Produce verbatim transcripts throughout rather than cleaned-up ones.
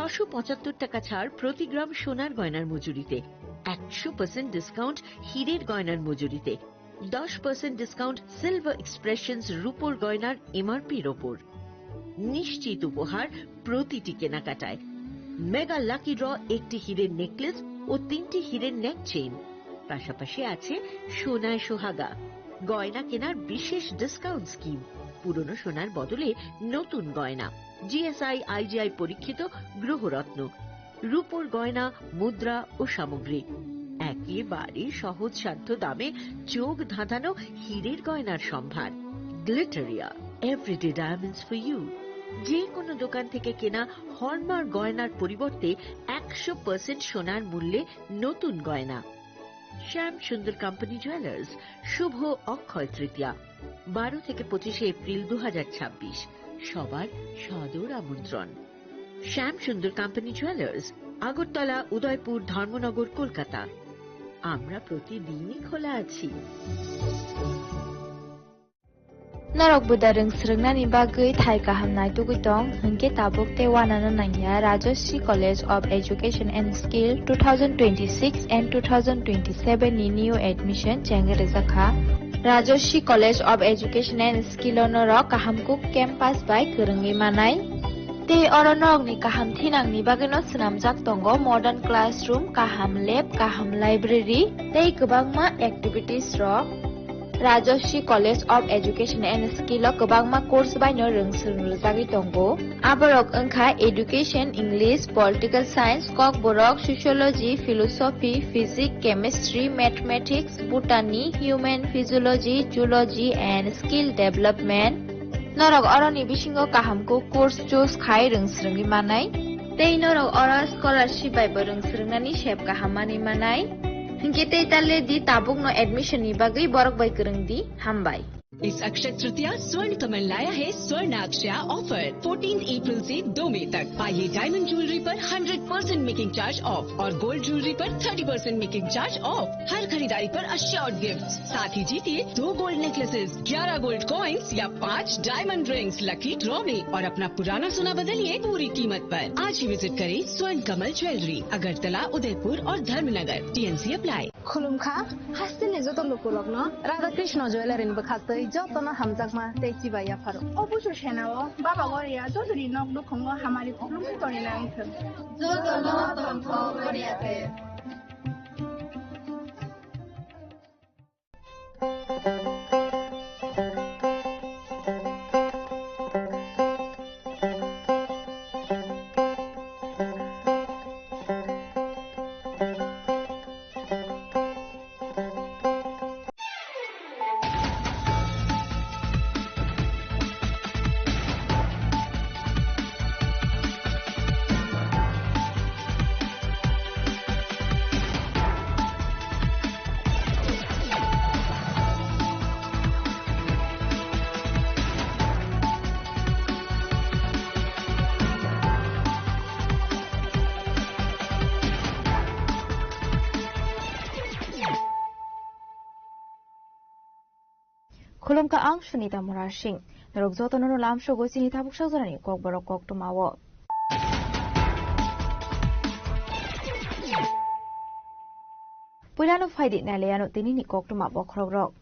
ছশো পঁচাত্তর টাকা ছাড় প্রতি গ্রাম সোনার গয়নার মজুরিতে, একশো পার্সেন্ট ডিসকাউন্ট হীরের গয়নার মজুরিতে, দশ পার্সেন্ট ডিসকাউন্ট সিলভার এক্সপ্রেশনস রূপোর গয়নার এমআরপির ওপর। নিশ্চিত উপহার প্রতিটি কেনাকাটায়। মেগা লাকি ড্র, একটি হীরের নেকলেস ও তিনটি হীরের নেক চেইন, পাশাপাশি আছে সোনায় সোহাগা। গয়না কেনার বিশেষ ডিসকাউন্ট স্কিম, পুরনো সোনার বদলে নতুন গয়না, জিএসআই আইজিআই পরীক্ষিত গ্রহরত্ন, রূপোর গয়না, মুদ্রা ও সামগ্রী। একেবারে সহজসাধ্য দামে চোখ ধাঁধানো হীরের গয়নার সম্ভার। Glitteria, everyday diamonds for you. যে কোনো দোকান থেকে কেনা হলমার্ক গয়নার পরিবর্তে একশো পার্সেন্ট সোনার মূল্যে নতুন গয়না। শ্যাম সুন্দর কোম্পানি জুয়েলার্স, শুভ অক্ষয় তৃতীয়া, বারো থেকে পঁচিশে এপ্রিল দু হাজার ছাব্বিশ। সবার সাদর আমন্ত্রণ। শ্যাম সুন্দর কোম্পানি জুয়েলার্স, আগরতলা, উদয়পুর, ধর্মনগর, কলকাতা। আমরা প্রতিদিনই খোলা আছি। Norok buda rwng swrwngnani bagwi thai kaham naitugwi tong, hwnkhe tabuk tei uanano nangya Rajashree College of Education and Skill two thousand twenty-six and two thousand twenty-seven ni new admission chengwi rijak kha. Rajashree College of Education and Skill o norok kaham kuk campus bai kwrwngwi manai. Tei oro norokni kaham thinangni bagwino swnamjak tongo modern classroom, kaham lab, kaham library tei kwbangma activities rok. Rajashree College of Education and Skill o kwbangma course baino rwng swrwng rwjagwi tongo. Aborok wngkha Education, English, Political Science, Kokborok, Sociology, Philosophy, Physics, Chemistry, Mathematics, Botany, Human Physiology, Zoology and Skill Development. Norok oroni bisingo kaham kuk course choose khai rwng swrwngwi manai. Tei norok oro scholarship bai bo rwng swrwngnani sep kaham manwi manai. Hinkhe tei ta le di tabukno admission ni bagwi borok bai kwrwng di. Hambai. इस अक्षय तृतीया स्वर्ण कमल लाया है स्वर्ण अक्षया offer, fourteen April से दो मई तक। पाइए डायमंड ज्वेलरी पर hundred percent making charge off और गोल्ड ज्वेलरी पर thirty percent making charge off. हर खरीदारी पर अश्योर्ड गिफ्ट, साथ ही जीतिए दो गोल्ड नेकलेसेस, ग्यारह गोल्ड कॉइंस या पाँच डायमंड रिंग्स लकी ड्रॉ में और अपना पुराना सोना बदलिए पूरी कीमत पर। आज ही विजिट करें स्वर्ण कमल ज्वेलरी, अगरतला, उदयपुर और Dharmanagar. TNC apply. Khulumkha, hasteni joto lukurokno Radha Krishna Jewellery ni bwkhaktwi jotono hamjakma tei chibai yapharo. O busu senao Baba Goria jotoni nok nukhungo hamari khulumwi tongwi nang thung. Jotono tongthok Goria te. Khulumkha ang Sunita Murasing. Norok jotono no lamsogo chini tabuk sajorani kokborok koktwmao. Puilano phaidi nailaiano tinini koktwma bokhorokrok.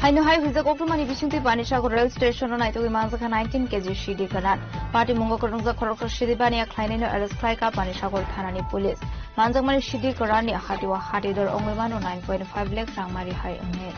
Haino hai huijak koktwmani bisingtwi Panisagar rail station o naitugwi manjakha nineteen kg sidi kwran. Patimungo kwrwngjak khoroksa sidi baniya khlainaino arrest khlaikha Panisagar thanani police. Manjakmani sidi kwranni hatiwa hati dor wngwi mano nine point five lakh rang mari hai wngwi.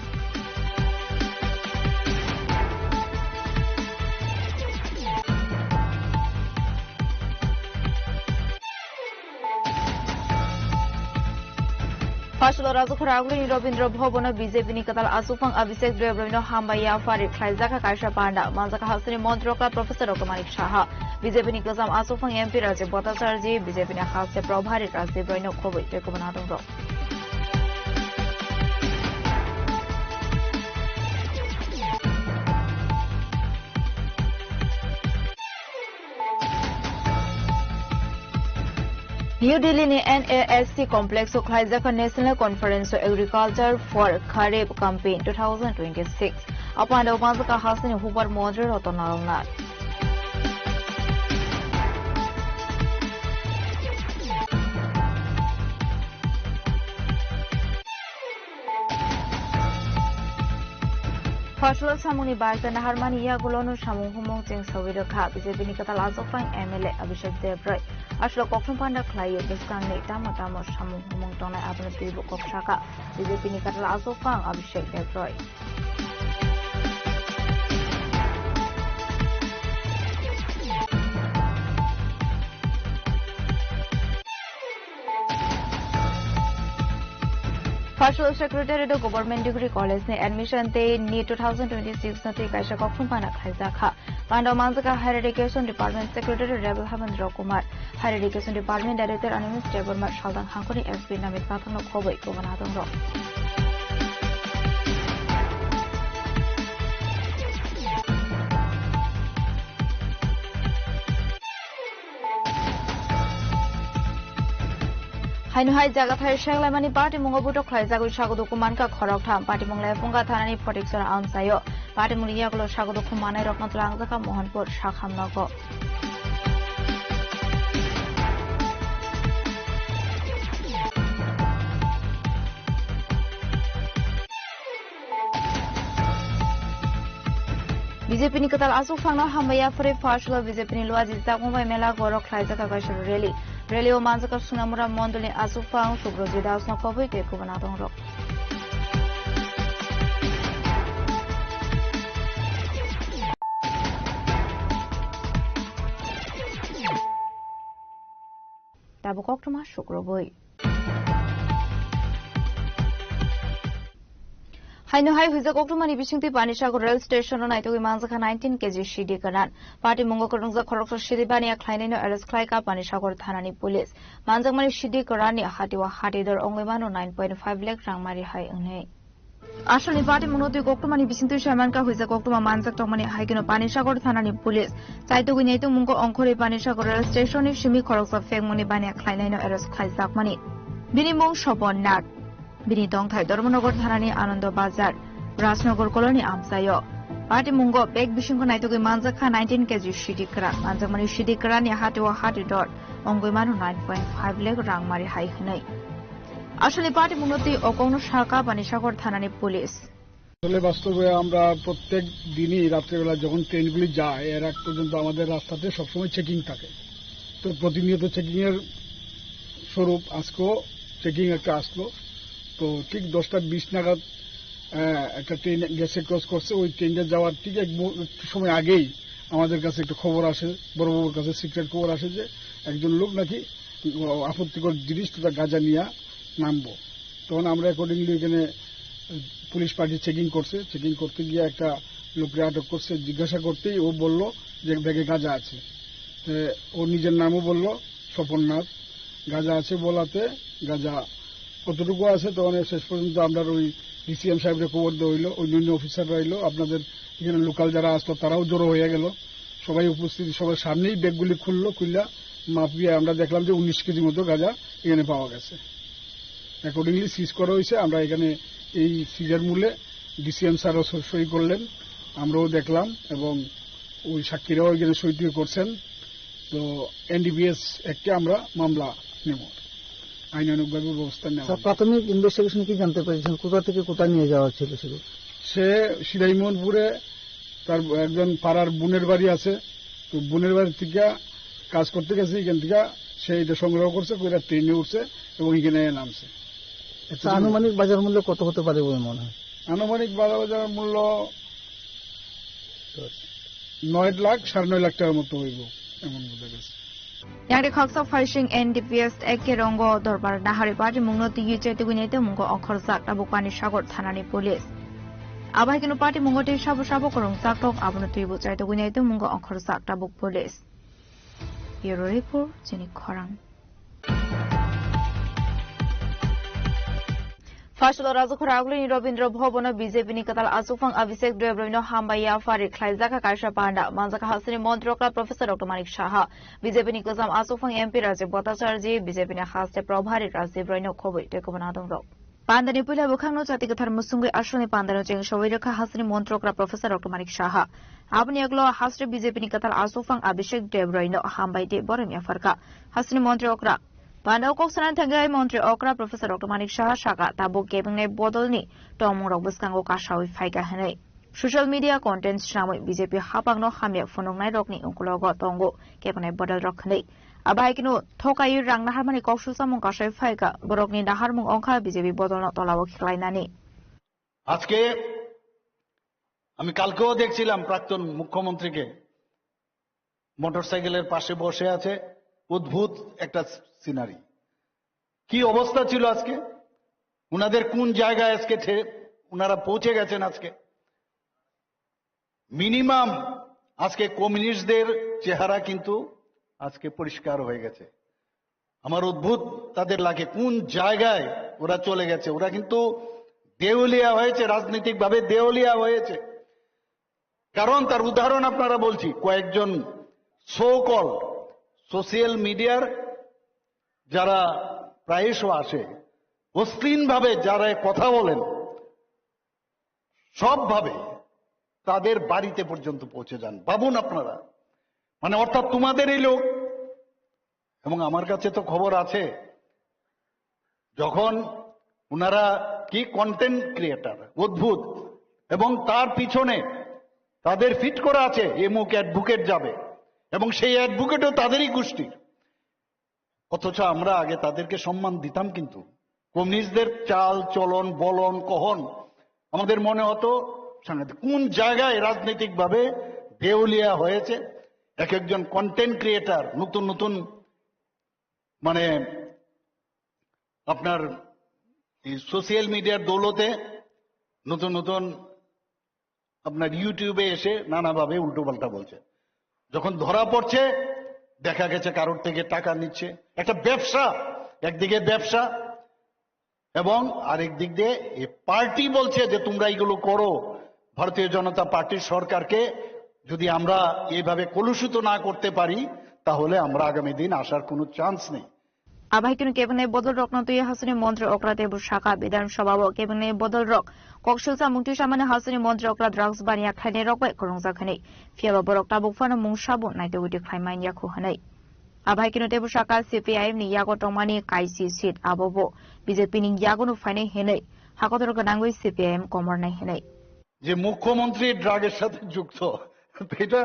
Phasalo Rajakhor Agulini Rabindra Bhavan o B J P ni kwtal achukphang Abhishek Deb Roy no hambai yaphari khlaijak kha kaisa panda. Manjak kha hasteni Montri Rokla Professor Rokto Manik Saha, B J P ni kwcham achukphang M P Rajiv Bhattacharya, B J P ni haste Probhari Rajdev Roy no khobwi tei kubun adongrok. New Delhi ni N A S C complex o khlaijak kha National Conference of Agriculture for Kharif Campaign two thousand twenty-six. Apanda upanjaka hasteni hubar Montri Ratan Lal Nath. Aswk samungni barsa naharmani yagulono samung humung cheng sawi rwkha B J P ni kwtal achukphang M L A Abhishek Debroy. Aswk kokthum panda khlaiwi bwskangni tamo tamo samung humung tongnai abono twibo kok sakha B J P ni kwtal achukphang Abhishek Debroy. First Secretary to Government Degree College ni admission tei NEET two thousand twenty-six no twi kaisa kokthum pana khlaijak kha. Panda manjak kha Higher Education Department Secretary Rebel Habendra Kumar, Higher Education Department Director Animesh Debbarma, Saldang Hangkoni S P Namit Kathangno khobwi kubun adongrok. Haino hai jaga thai seklaimani party mungo butok khlaijagwi sago duku mankha khoroktham. Party mung le Phungkha thanani Photiksora amchaio. Party mungni yagulo sago duku manai rokno twlangjak kha Mohanpur Sakham nogo. B J P ni kwtal achukphangno hambai yaphari first lo B J P ni luaji chakmung bai mela gorok khlaijak kha kaisa rally. Rally o manjak kha Sunamura mondolni achukphang Subrojit Das no khobwi tei kubun adongrok. Tabuk koktwma sukrubwi. Haino hai huijak koktwmani bisingtwi Panisagar rail station o naitugwi manjakha nineteen K G sidi kwran. Party mungo kwrwngjak khoroksa sidi baniya khlainaino arrest khlaikha Panisagar thanani police. Manjakmani sidi kwranni hatio hatidor wngwi mano nine point five lakh rang mari hai wngnai. Aswkni party mungno twi koktwmani bisingtwi saimankha huijak koktwma manjak tongmani hai kheno Panisagar thanani police. Chaitugwi naitung mungo ongkhorwi Panisagar rail station ni simi khoroksa phekmungni baniya khlainaino arrest khlaijakmani. Bini mung Sopon Nath. Bini tongthai Dharmanagar thanani Anando Bazar, Rajnagar colony amchaio. Party mungo bag bisingo naitugwi manjakha nineteen K G sidi kwran. Manjakmani sidi kwranni hatio hatidor wngwi mano nine point five lakh rang mari hai hwnwi. Aswkni party mungno twi o kokno sakha Panisagar thanani police. আসলে বাস্তবে আমরা প্রত্যেক দিনই রাত্রেবেলা যখন ট্রেনগুলি যায়, এর আগ পর্যন্ত আমাদের রাস্তাতে সবসময় চেকিং থাকে। তো প্রতিনিয়ত চেকিংয়ের স্বরূপ আজকেও চেকিং একটা আসলো। তো ঠিক দশটা বিশ নাগাদ, আহ, একটা ট্রেন গেছে, ক্রস করছে। ওই ট্রেনটা যাওয়ার ঠিক এক মু-, একটু সময় আগেই আমাদের কাছে একটা খবর আসে, বড়বাবুর কাছে সিক্রেট খবর আসে যে একজন লোক নাকি আপত্তিকর জিনিস তথা গাঁজা নিয়ে নামবো। তখন আমরা অ্যাকর্ডিংলি এখানে পুলিশ পার্টি চেকিং করছে, চেকিং করতে গিয়ে একটা লোককে আটক করছে। জিজ্ঞাসা করতেই ও বলল যে ব্যাগে গাঁজা আছে। তে ও নিজের নামও বলল, স্বপন নাথ। গাঁজা আছে বলাতে গাঁজা কতটুকু আছে, তখন শেষ পর্যন্ত আমরা ওই ডিসিএম সাহেবরে খবর দেওয়া হইলো, অন্যান্য অফিসাররা এলো, আপনাদের এখানে লোকাল যারা আসলো তারাও জড়ো হয়ে গেল। সবাই উপস্থিত, সবার সামনেই ব্যাগগুলি খুললো, খুললা মাপিয়ে আমরা দেখলাম যে উনিশ কেজি মতো গাঁজা এখানে পাওয়া গেছে। অ্যাকর্ডিংলি সিজ করা হয়েছে। আমরা এখানে এই সিজের মূলে ডিসিএম স্যারও স-, সই করলেন, আমরাও দেখলাম এবং ওই সাক্ষীরাও এখানে সই টই করছেন। তো এনডিপিএস অ্যাক্টে আমরা মামলা নেব, আইনানুগভাবে ব্যবস্থা নেওয়া স্যার, হবে। প্রাথমিক ইনভেস্টিগেশন কি জানতে পেরেছেন, কোথা থেকে কোথায় নিয়ে যাওয়া হচ্ছিল সেগুলো? সে সিরাজমোহনপুরে তার একজন পাড়ার বোনের বাড়ি আছে, তো বোনের বাড়ি থেকে কাজ করতে গেছে, এখান থেকে সে এটা সংগ্রহ করছে, করে ট্রেনে উঠছে এবং এখানে নামছে। আচ্ছা, আনুমানিক বাজার মূল্য কত হতে পারে বলে মনে হয়? আনুমানিক বাজার, বাজার মূল্য নয় লাখ, সাড়ে নয় লাখ টাকার মতো হইব, এমন বোঝা গেছে। Yang de khaksa phaising N D P S ek ke rongo dorbar nahari party mungno twi chaitugwi nai tei mungo ongkhorjak tabuk Panisagar thanani police. Abai keno party mungo tei sabo sabo kwrwngjak tok abono twibo chaitugwi nai tei mungo ongkhorjak tabuk police. Bureau report, chini khorang. First lo Rajakhor Agulini Rabindra Bhavan o B J P ni kwtal achukphang Abhishek Debroy no hambai yaphari khlaijak kha kaisa panda. Manjak kha hasteni montri okra Professor Doctor Manik Saha, B J P ni kwcham achukphang M P Rajiv Bhattacharya, B J P ni haste Probhari Rajiv Roy no khobwi tei kubun adongrok. Pandani puila bwkhakno chati kwthar musungwi aswkni pandano cheng sogwi rwkha hasteni montri okra Professor Doctor Manik Saha. Aboni yagulo haste B J P ni kwtal achukphang Abhishek Debroy no hambai tei borom yapharkha. Hasteni montri okra Panda o kok sanani thangwi montri okra Professor Doctor Manik Saha sakha, tabuk kebengni bodolni tongmungrok bwskango kasaui phaikha hwnwi. Social media content swnamwi B J P hapangno hamya phunuknairokni ukulogo tongo kebengni bodolrok hwnwi. Abo hai kheno thokaiwi rang naharmani koksul samung kasai phaikha, borokni naharmung wngkha B J P bodolno tolao khiklainani. আজকে আমি কালকেও দেখছিলাম প্রাক্তন মুখ্যমন্ত্রীকে মোটরসাইকেলের পাশে বসে আছে, অদ্ভুত একটা সিনারি। কি অবস্থা ছিল আজকে, ওনাদের কোন জায়গায় আজকে ঠে- ওনারা পৌঁছে গেছেন আজকে। মিনিমাম আজকে কমিউনিস্টদের চেহারা কিন্তু আজকে পরিষ্কার হয়ে গেছে। আমার অদ্ভুত তাদের লাগে, কোন জায়গায় ওরা চলে গেছে। ওরা কিন্তু দেউলিয়া হয়েছে, রাজনৈতিকভাবে দেউলিয়া হয়েছে। কারণ তার উদাহরণ আপনারা বলছি, কয়েকজন সো কল্ড সোশ্যাল মিডিয়ার যারা প্রায়শ আসে, অশ্লীলভাবে যারা কথা বলেন, সবভাবে তাদের বাড়িতে পর্যন্ত পৌঁছে যান। ভাবুন আপনারা, মানে অর্থাৎ তোমাদের এই লোক, এবং আমার কাছে তো খবর আছে, যখন ওনারা কি কন্টেন্ট ক্রিয়েটার, অদ্ভুত, এবং তার পিছনে তাদের ফিট করা আছে এমুক অ্যাডভোকেট যাবে, এবং সেই অ্যাডভোকেটও তাদেরই গোষ্ঠীর। অথচ আমরা আগে তাদেরকে সম্মান দিতাম, কিন্তু কমিউনিস্টদের চাল চলন বলন কহন আমাদের মনে হতো সাংঘাতিক। কোন জায়গায় রাজনৈতিকভাবে দেউলিয়া হয়েছে এক একজন কন্টেন্ট ক্রিয়েটার, নতুন নতুন মানে আপনার এই সোশ্যাল মিডিয়ার দৌলতে নতুন নতুন আপনার ইউটিউবে এসে নানাভাবে উল্টোপাল্টা বলছে। যখন ধরা পড়ছে, দেখা গেছে কারোর থেকে টাকা নিচ্ছে। একটা ব্যবসা, একদিকে ব্যবসা এবং আরেক দিক দিয়ে এই পার্টি বলছে যে তোমরা এগুলো করো, ভারতীয় জনতা পার্টির সরকারকে যদি আমরা এইভাবে কলুষিত না করতে পারি, তাহলে আমরা আগামী দিন আসার কোনো চান্স নেই। Abaikeno kebengni bodolrokno twi hasteni montri okra tei bwsaka Bidhan Sabha o kebengni bodolrok koksilsa mungtwi samani hasteni montri okra drugs baniya khlainairok bai kwrwngjak hwnwi. Phiyaba borok tabuk phano mungsa bo naitugwi khlai manya khu hwnwi. Abaikeno tei bwsaka C P I M ni yago tongmani kaisi seat abo bo B J P ni yagono phainai hwnwi hakotor gwnangwi C P I M komornai hwnwi. যে মুখ্যমন্ত্রী ড্রাগের সাথে যুক্ত, তো এটা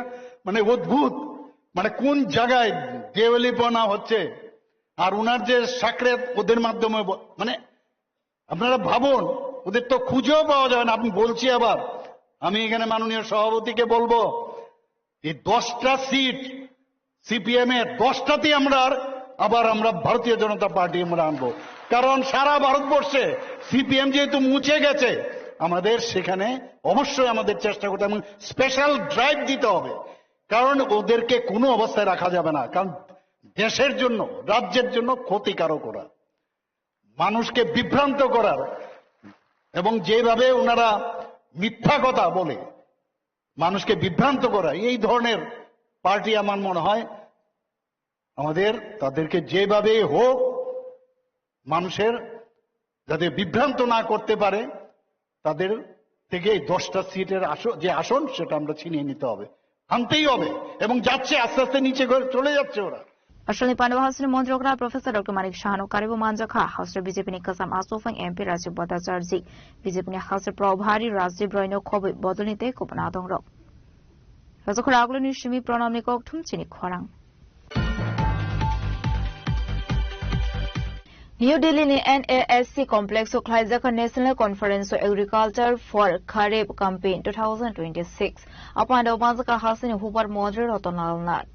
মানে অদ্ভুত, মানে কোন জায়গায় দেওয়ালিপনা হচ্ছে, আর ওনার যে সাকরেদ ওদের মাধ্যমে ব-, মানে আপনারা ভাবুন, ওদের তো খুঁজেও পাওয়া যাবে না। আপনি বলছি আবার, আমি এখানে মাননীয় সভাপতিকে বলবো, এই দশটা সিট সিপিএম এর দশটাতেই আমরা আর-, আবার আমরা ভারতীয় জনতা পার্টি আমরা আনবো, কারণ সারা ভারতবর্ষে সিপিএম যেহেতু মুছে গেছে, আমাদের সেখানে অবশ্যই আমাদের চেষ্টা করতে এবং স্পেশাল ড্রাইভ দিতে হবে, কারণ ওদেরকে কোনো অবস্থায় রাখা যাবে না, কারণ দেশের জন্য, রাজ্যের জন্য ক্ষতিকারক ওরা, মানুষকে বিভ্রান্ত করার এবং যেভাবে ওনারা মিথ্যা কথা বলে মানুষকে বিভ্রান্ত করা, এই ধরনের পার্টি আমার মনে হয় আমাদের তাদেরকে যেভাবেই হোক মানুষের যাতে বিভ্রান্ত না করতে পারে, তাদের থেকে এই দশটা সিটের আসন, যে আসন সেটা আমরা ছিনিয়ে নিতে হবে, আনতেই হবে। এবং যাচ্ছে, আস্তে আস্তে নিচে করে চলে যাচ্ছে ওরা। Australian Pandao House ni montri okra Professor Doctor Manik Saha no karibo manjakha, House B J P ni kwcham achukphang M P Rajib Bhattacharjee, B J P ni House Probhari Rajib Roy no khobwi bodolni tei kubun adongrok. Rajakhor Aguluni simi Pranamni kokthum chini khorang. New Delhi ni N A S C complex o khlaijak National Conference of Agriculture for Kharif Campaign two thousand twenty-six. A pandao manjak hasteni hubar montri Ratan Lal Nath.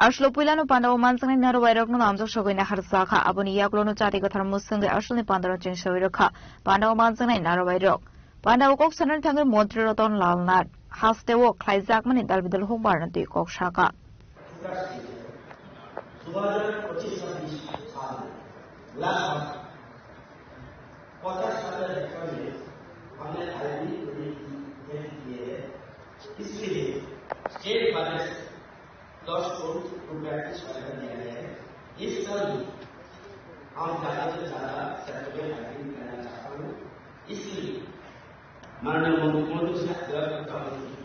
Aslo puilano pandao manjaknai narobairokno namjak sogwi naharjakha. Aboni yagulono chati kwthar mwswngwi asloni pandao chengsawi rwkha pandao manjaknai narobairok. Pandao kok sanani thangwi montri Ratan Lal Nath hasteo khlaijakmani dalbidal hubarno twi kok saka. दो हज़ार पच्चीस छब्बीस साल में लगभग पचास हजार हेक्टर में हमने हाइब्रिड खेती की है। इसके लिए स्टेट बजट से दस करोड़ रुपए की सहायता दिया गया है। इस साल भी हम ज्यादा से ज्यादा सेक्टर में हाइब्रिड करना चाहता हूँ। इसलिए माननीय मुख्यमंत्री से आग्रह करता हूँ कि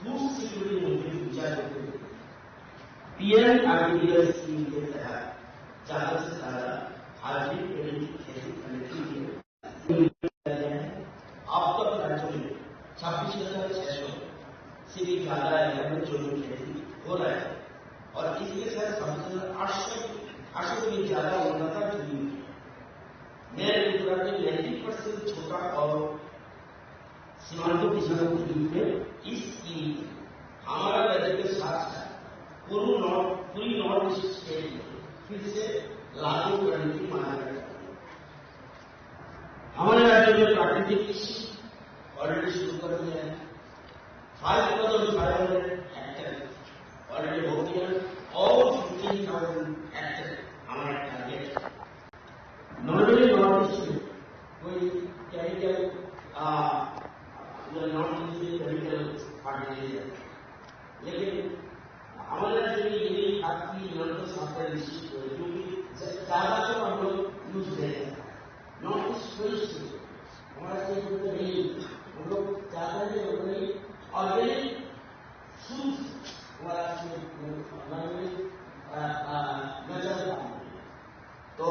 फूड सिक्योरिटी मंत्री विचार करते हुए पीएम आरडीडीआई स्कीम के तहत ज्यादा से ज्यादा हाइब्रिड पेड़ी की खेती करने के लिए अब तक राज्य में छब्बीस हजार सीमांत किसानों के हित में इस स्कीम हमारा राज्य के साथ साथ पूर्व नॉर्थ, पूरी नॉर्थ ईस्ट स्टेट में फिर से लागू करने की मांग करता हूँ। हमारे राज्य में प्राकृतिक कृषि ऑलरेडी शुरू कर दिया है। Five thousand five hundred Hector already हो गया और फिफ्टीन थाउजेंड हेक्टर हमारा टारगेट है। नॉर्मली नॉर्थ ईस्ट में कोई केमिकल, आ, नॉर्थ ईस्ट में केमिकल फर्टिलाइजर, लेकिन हमारे राज्य में ये बात की निरंतर साप्ताहिक निश्चित हो रही है, क्योंकि ज-, ज्यादा तो हम लोग यूज नहीं करते। नॉर्थ ईस्ट वेस्ट हमारा स्टेट में तो नहीं, हम लोग ज्यादा नहीं, हम लोग ऑर्गेनिक शुरू से हमारा स्टेट में, हमारे में, आ, आ, नेचुरल पानी है। तो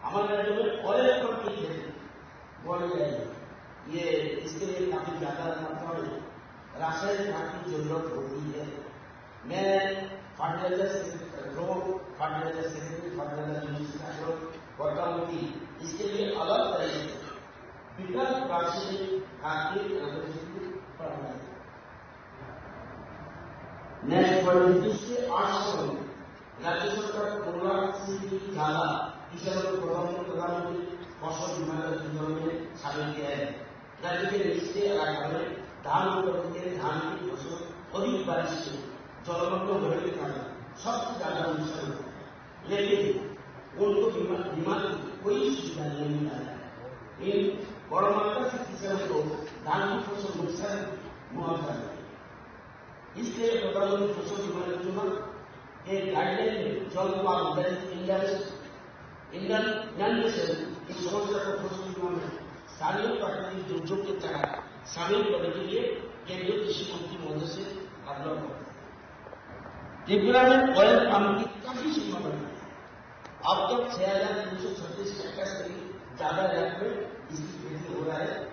हमारे राज्य में ऑयल पंप की खेती बढ़ जाएगी। ये, इसके लिए काफी ज्यादा मात्रा में रासायनिक खाद की जरूरत होती है। मैं फर्टिलाइजर से, रो फर्टिलाइजर से, फर्टिलाइजर यूनिट से करता हूँ कि इसके लिए अलग तरह से विकल्प रासायनिक खाद की जरूरत पड़ती है। नेक्स्ट पॉइंट, इससे आठ साल में राज्य सरकार दो लाख से भी ज्यादा किसानों को प्रधानमंत्री, प्रधानमंत्री फसल बीमा योजना में शामिल किया है। राज्य के निचले इलाका में धान उत्पादन के धान की फसल अधिक बारिश से जलमग्न होने के कारण सबसे ज्यादा नुकसान हुआ है। लेकिन उनको बीमा, बीमा की कोई सुविधा नहीं मिला है। इन बड़मात्रा से किसानों को धान की फसल नुकसान मुआवजा नहीं। इसलिए प्रधानमंत्री फसल बीमा योजना के गाइडलाइन में जल विभाग, इंडियन, इंडियन नेशन की समस्या को फसल बीमा में स्थानीय प्राकृतिक दुर्योग के तहत शामिल करने के लिए केंद्रीय कृषि मंत्री महोदय से आग्रह करता हूँ। त्रिपुरा में ऑयल पाम की काफी संभावना है। अब तक छह हजार तीन सौ छत्तीस हेक्टेयर से भी ज्यादा इलाके में इसकी खेती हो रहा है।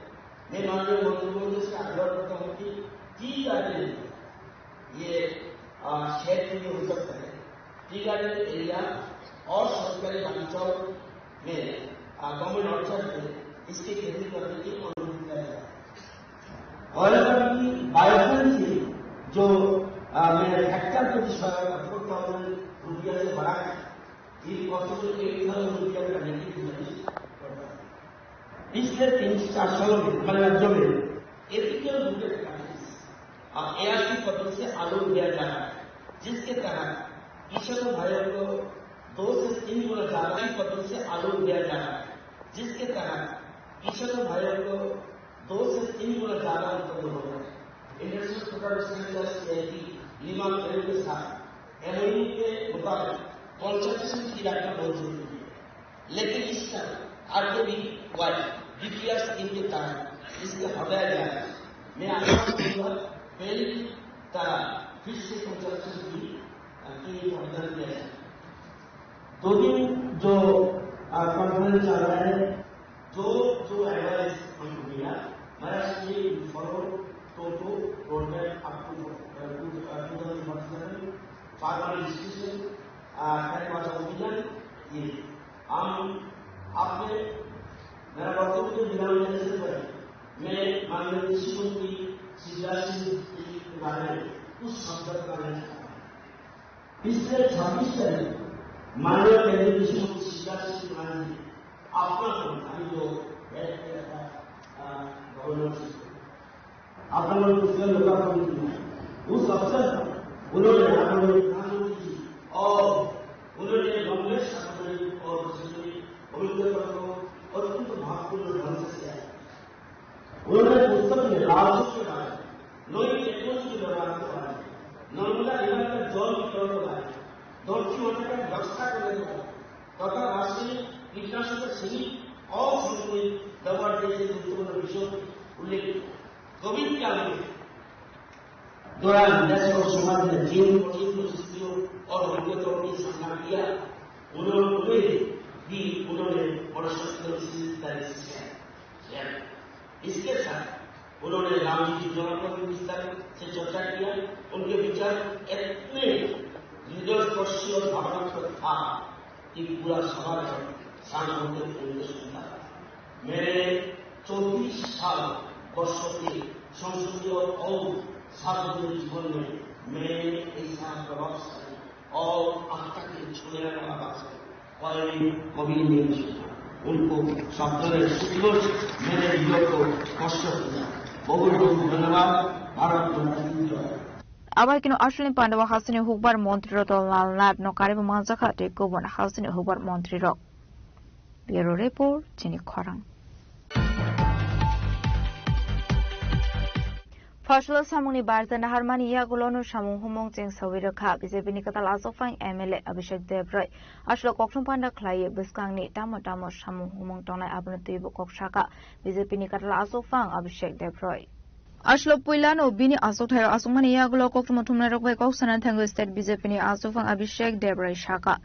मैं माननीय मंत्री महोदय से आग्रह करता हूँ कि टी गार्डन, ये, आ, क्षेत्र में हो सकता है, टी गार्डन एरिया और सरकारी बागीचों में, आ, गवर्नमेंट ऑर्चर्ड में इसकी खेती करने की अनुमति दिया जाए। ऑयल की बायोफ्यूल से जो, आ, मैं हेक्टर प्रति साल का फोर थाउजेंड रुपया से बढ़ा है, ये कॉस्ट को एट थाउजेंड रुपया करने की गुजारिश करता हूँ। पिछले तीन से चार सालों में हमारे राज्यों में एपीएमसी रूटेड कंट्रीज और एआरसी फंड से आलू उगाया जा रहा है, जिसके तहत किसानों भाइयों को दो से तीन गुना ज्यादा ही फंड से आलू उगाया जा रहा है, जिसके तहत किसानों भाइयों को दो से तीन गुना ज्यादा उत्पन्न हो रहा है। International programme CIP Lima Peru के साथ एमओयू के मुताबिक कंसल्टेशन की रखना बहुत जरूरी है। लेकिन इस साल आरकेवीवाई डीपीआर स्कीम के तहत इसके हटाया गया है। मैं आशा करूंगा पहले की तरह फिर से कंसल्टेशन की, की प्रावधान किया जाए। दो दिन जो, आ, कॉन्फ्रेंस चल रहा है, जो, जो एडवाइस हमको मिला, महाराष्ट्र में फॉलो टोटो roadmap up to, uh, to, uh, two thousand forty seven, farmer registration, uh, खैर भाषा ओपिनियन, ये। हम आपने मेरा वक्तव्य के विराम देने से पहले मैं माननीय कृषि मंत्री शिवराज सिंह के बारे में कुछ शब्द कहना चाहता हूँ। पिछले छब्बीस तारीख माननीय केंद्रीय कृषि मंत्री शिवराज सिंह चौहान जी अपना, अभी जो हेल्थ केयर का, अ, गवर्नर जी, अपना लोग उसका लोकार्पण किया। उस अवसर पर उन्होंने आदरणीय प्रधानमंत्री जी और उन्होंने कांग्रेस सार्वजनिक और सार्वजनिक पवित्र पर्व को अत्यंत महत्वपूर्ण ढंग से किया। उन्होंने पुस्तक में राजस्व के बारे में, नई टेक्नोलॉजी के व्यवहार के बारे में, नर्मदा रिवर का जल वितरण के बारे में, धरती माता का रक्षा करने के बारे में तथा रासायनिक कीटनाशक का सीमित और संतुलित व्यवहार जैसे गुरुत्वपूर्ण विषयों का उल्लेख किया। कोविड काल में दौरान देश और समाज ने जिन कठिन परिस्थितियों और विपदों की सामना किया, उन्होंने, उन्हें भी उन्होंने बड़े सत्य और शीलता से किया। इसके साथ उन्होंने राम जी की जीवन पर भी विस्तार से चर्चा किया। उनके विचार इतने हृदयस्पर्शी और भावनात्मक था कि पूरा सभा जब शांत होकर उनके सुनता था। मैंने चौबीस साल दर्शक के संसदीय और सार्वजनिक जीवन में मैंने ऐसा प्रभावशाली और आस्था के छुने वाला भाषण पहले कभी नहीं सुना। उनको शब्दों ने सुनकर मेरे दिल को स्पर्श किया। बहुत बहुत धन्यवाद। भारत माता की जय। Abai kino aswlni pandao hasini hukbar montri Ratan Lal Nath no karibo manjakha tei kubun hasini hukbar montri rok. Bureau Report, chini khorang. Phasalo samungni barja naharmani yagulono samung humung chengsawi rwkha B J P ni kwtal achukphang M L A Abhishek Debroy. Aswk kokthum panda khlaiwi bwskangni tamo tamo samung humung tongnai abono twibo kok sakha B J P ni kwtal achukphang Abhishek Debroy. Aswk puilano bini achukthai achukmani yagulo kokthum thumnai rok bai kok sana thangwi state B J P ni achukphang Abhishek Debroy sakha.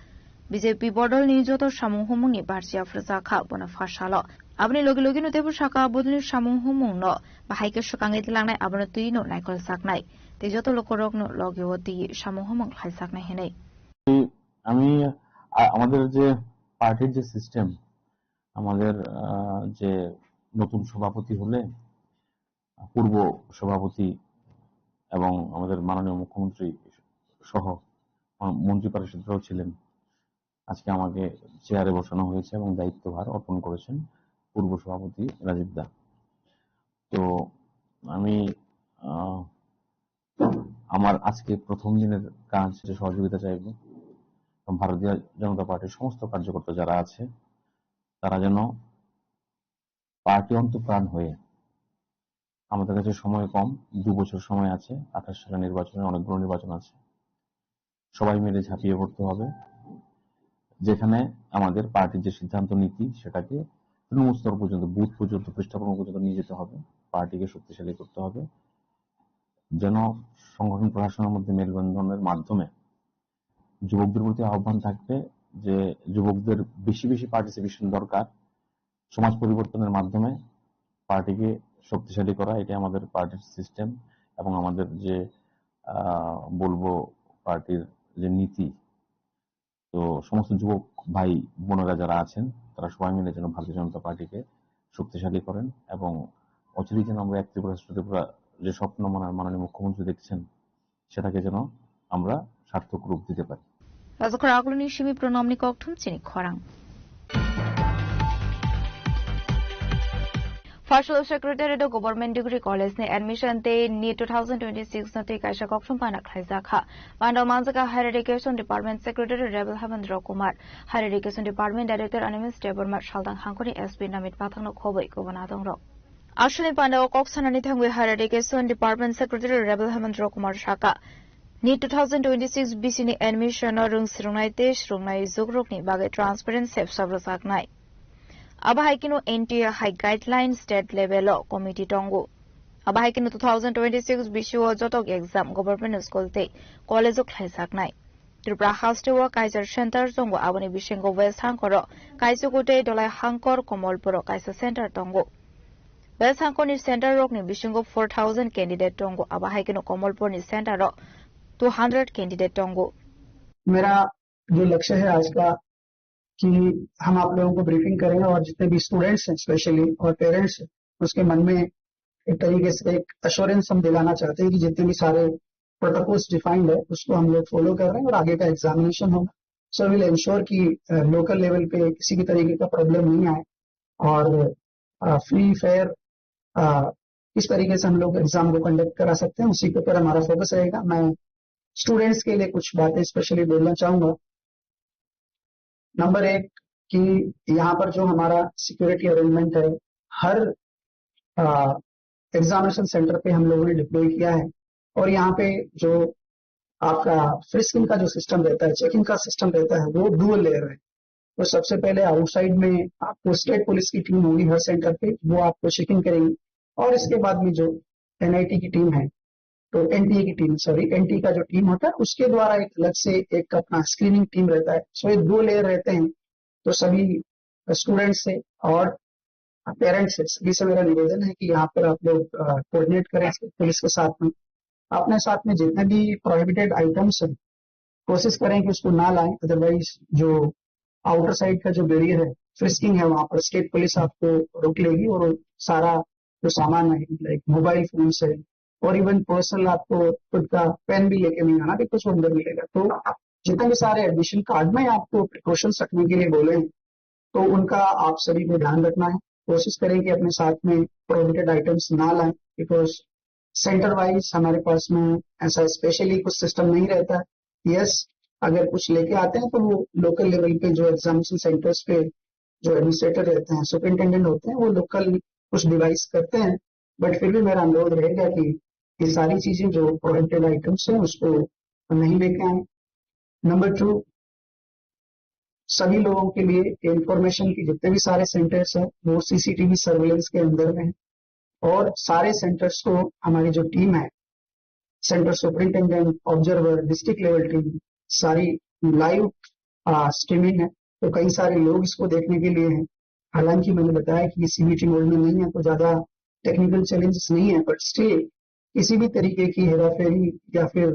B J P bodolni joto samung humungni barjia phwrwngjakha bono phasalo. Aboni logi logino teibo sakha, bodolni samung humungno bahai khe swkangwi tlangnai, abono twino naikol saknai tei joto lukurokno logio twiwi samung humung khlaijaknai hinwi. আমি, আ-, আমাদের যে পার্টির যে সিস্টেম, আমাদের, আহ, যে নতুন সভাপতি হলে পূর্ব সভাপতি এবং আমাদের মাননীয় মুখ্যমন্ত্রী সহ, আহ, মন্ত্রী পরিষদরাও ছিলেন। আজকে আমাকে চেয়ারে বসানো হয়েছে এবং দায়িত্বভার অর্পণ করেছেন পূর্ব সভাপতি রাজীব দা। তো আমি, আহ, আমার আজকে প্রথম দিনের কাজ যে সহযোগিতা চাইব এবং ভারতীয় জনতা পার্টির সমস্ত কার্যকর্তা যারা আছে তারা যেন পার্টি অন্তঃপ্রাণ হয়ে, আমাদের কাছে সময় কম, দু বছর সময় আছে, আঠাশ সালে নির্বাচনের অনেকগুলো নির্বাচন আছে, সবাই মিলে ঝাঁপিয়ে পড়তে হবে। যেখানে আমাদের পার্টির যে সিদ্ধান্ত নীতি সেটাকে তৃণমূল স্তর পর্যন্ত, বুথ পর্যন্ত, পৃষ্ঠা পর্যন্ত নিয়ে যেতে হবে, পার্টিকে শক্তিশালী করতে হবে, যেন সংগঠন প্রশাসনের মধ্যে মেলবন্ধনের মাধ্যমে যুবকদের প্রতি আহ্বান থাকবে যে যুবকদের বেশি বেশি পার্টিসিপেশন দরকার। সমাজ পরিবর্তনের মাধ্যমে পার্টিকে শক্তিশালী করা, এটাই আমাদের পার্টির সিস্টেম এবং আমাদের যে, আহ, বলবো পার্টির যে নীতি। তো সমস্ত যুবক ভাই বোনেরা যারা আছেন, তারা সবাই মিলে যেন ভারতীয় জনতা পার্টিকে শক্তিশালী করেন এবং অচিরেই যেন আমরা এক ত্রিপুরা শ্রেষ্ঠ ত্রিপুরা যে স্বপ্ন আমার মাননীয় মুখ্যমন্ত্রী দেখছেন, সেটাকে যেন আমরা সার্থক রূপ দিতে পারি। Rajakhor akuluni simi pronomni kokthum chini khorang. Phasalo Secretariat o Government Degree College ni admission tei NEET two thousand twenty-six no twi kaisa kokthum pana khlaijakha. Panda manjaka Higher Education Department Secretary Rebel Hemendra Kumar, Higher Education Department Director Animesh Debbarma, Saltang Hangkoni S P Namit Pathang no khoboi kubun adong rok. Aswlni pandao kok sanani thangwi Higher Education Department Secretary Rebel Hemendra Kumar sakha, NEET two thousand twenty-six B C ni admission o rwng swrwngnai tei swrwngnai jugrokni bagwi transparent sepsap rwjaknai. Abo hai kheno N T A hai guideline state level o committee tongo. Abo hai kheno two thousand twenty-six B C o joto exam government school tei college o khlaijaknai. Tripura haste o kaisa center tongo, aboni bisingo West Hangkor o Kaichukutei, Dolai Hangkor, Komolpur o kaisa center tongo. West Hangkor ni center rok ni bisingo four thousand candidate tongo, abo hai kheno Komolpur ni center o two hundred candidate tongo. मेरा जो लक्ष्य है आज का कि हम आप लोगों को ब्रीफिंग करें और जितने भी स्टूडेंट्स हैं स्पेशली और पेरेंट्स हैं, उसके मन में एक तरीके से एक अश्योरेंस हम दिलाना चाहते हैं कि जितने भी सारे प्रोटोकॉल्स डिफाइंड है उसको हम लोग फॉलो कर रहे हैं और आगे का एग्जामिनेशन होगा। सो विल इंश्योर कि लोकल लेवल पे किसी भी तरीके का प्रॉब्लम नहीं आए और फ्री फेयर किस तरीके से हम लोग एग्जाम को कंडक्ट करा सकते हैं, उसी के ऊपर हमारा फोकस रहेगा। मैं स्टूडेंट्स के लिए कुछ बातें स्पेशली बोलना चाहूंगा। नंबर एक कि यहाँ पर जो हमारा सिक्योरिटी अरेंजमेंट है, हर एग्जामिनेशन सेंटर पे हम लोगों ने डिप्लॉय किया है और यहाँ पे जो आपका फ्रिस्किंग का जो सिस्टम रहता है, चेकिंग का सिस्टम रहता है, वो डुअल लेयर है। तो सबसे पहले आउटसाइड में आपको स्टेट पुलिस की टीम होगी हर सेंटर पे, वो आपको चेकिंग करेंगी और इसके बाद में जो एनआईटी की टीम है, तो एनटीए की टीम, सॉरी, एनटीए का जो टीम होता है उसके द्वारा एक अलग से एक अपना स्क्रीनिंग टीम रहता है। सो ये दो लेयर रहते हैं। तो सभी स्टूडेंट्स से और पेरेंट्स से, सभी से मेरा निवेदन है कि यहाँ पर आप लोग कोऑर्डिनेट करें पुलिस के साथ में, अपने साथ में जितने भी प्रोहिबिटेड आइटम्स हैं कोशिश करें कि उसको ना लाएं। अदरवाइज जो आउटर साइड का जो बैरियर है, फ्रिस्किंग है, वहां पर स्टेट पुलिस आपको रोक लेगी और सारा जो सामान है, लाइक मोबाइल फोन्स है, और इवन पर्सनल आपको खुद का पेन भी लेके नहीं आना, बिकॉज वो अंदर मिलेगा। तो जितने भी सारे एडमिशन कार्ड में आपको प्रिकॉशंस रखने के लिए बोले हैं, तो उनका आप सभी को ध्यान रखना है। कोशिश करें कि अपने साथ में प्रोहिबिटेड आइटम्स ना लाएं, बिकॉज सेंटर वाइज हमारे पास में ऐसा स्पेशली कुछ सिस्टम नहीं रहता है। यस, अगर कुछ लेके आते हैं तो वो लोकल लेवल पे जो एग्जामिनेशन सेंटर्स पे जो एडमिनिस्ट्रेटर रहते हैं, सुपरिंटेंडेंट होते हैं, वो लोकल कुछ डिवाइस करते हैं। बट फिर भी मेरा अनुरोध रहेगा कि ये सारी चीजें जो प्रोहिबिटेड आइटम्स हैं, उसको नहीं लेके आए। नंबर टू, सभी लोगों के लिए इंफॉर्मेशन की जितने भी सारे सेंटर्स हैं, वो सीसीटीवी सर्वेलेंस के अंदर में है। और सारे सेंटर्स को हमारी जो टीम है, centre superintendent, observer, district level team, सारी लाइव स्ट्रीमिंग है। तो कई सारे लोग इसको देखने के लिए हैं। हालांकि मैंने बताया कि सीबीटी मोड में नहीं है, तो ज्यादा टेक्निकल चैलेंजेस नहीं है, बट स्टिल किसी भी तरीके की हेराफेरी या फिर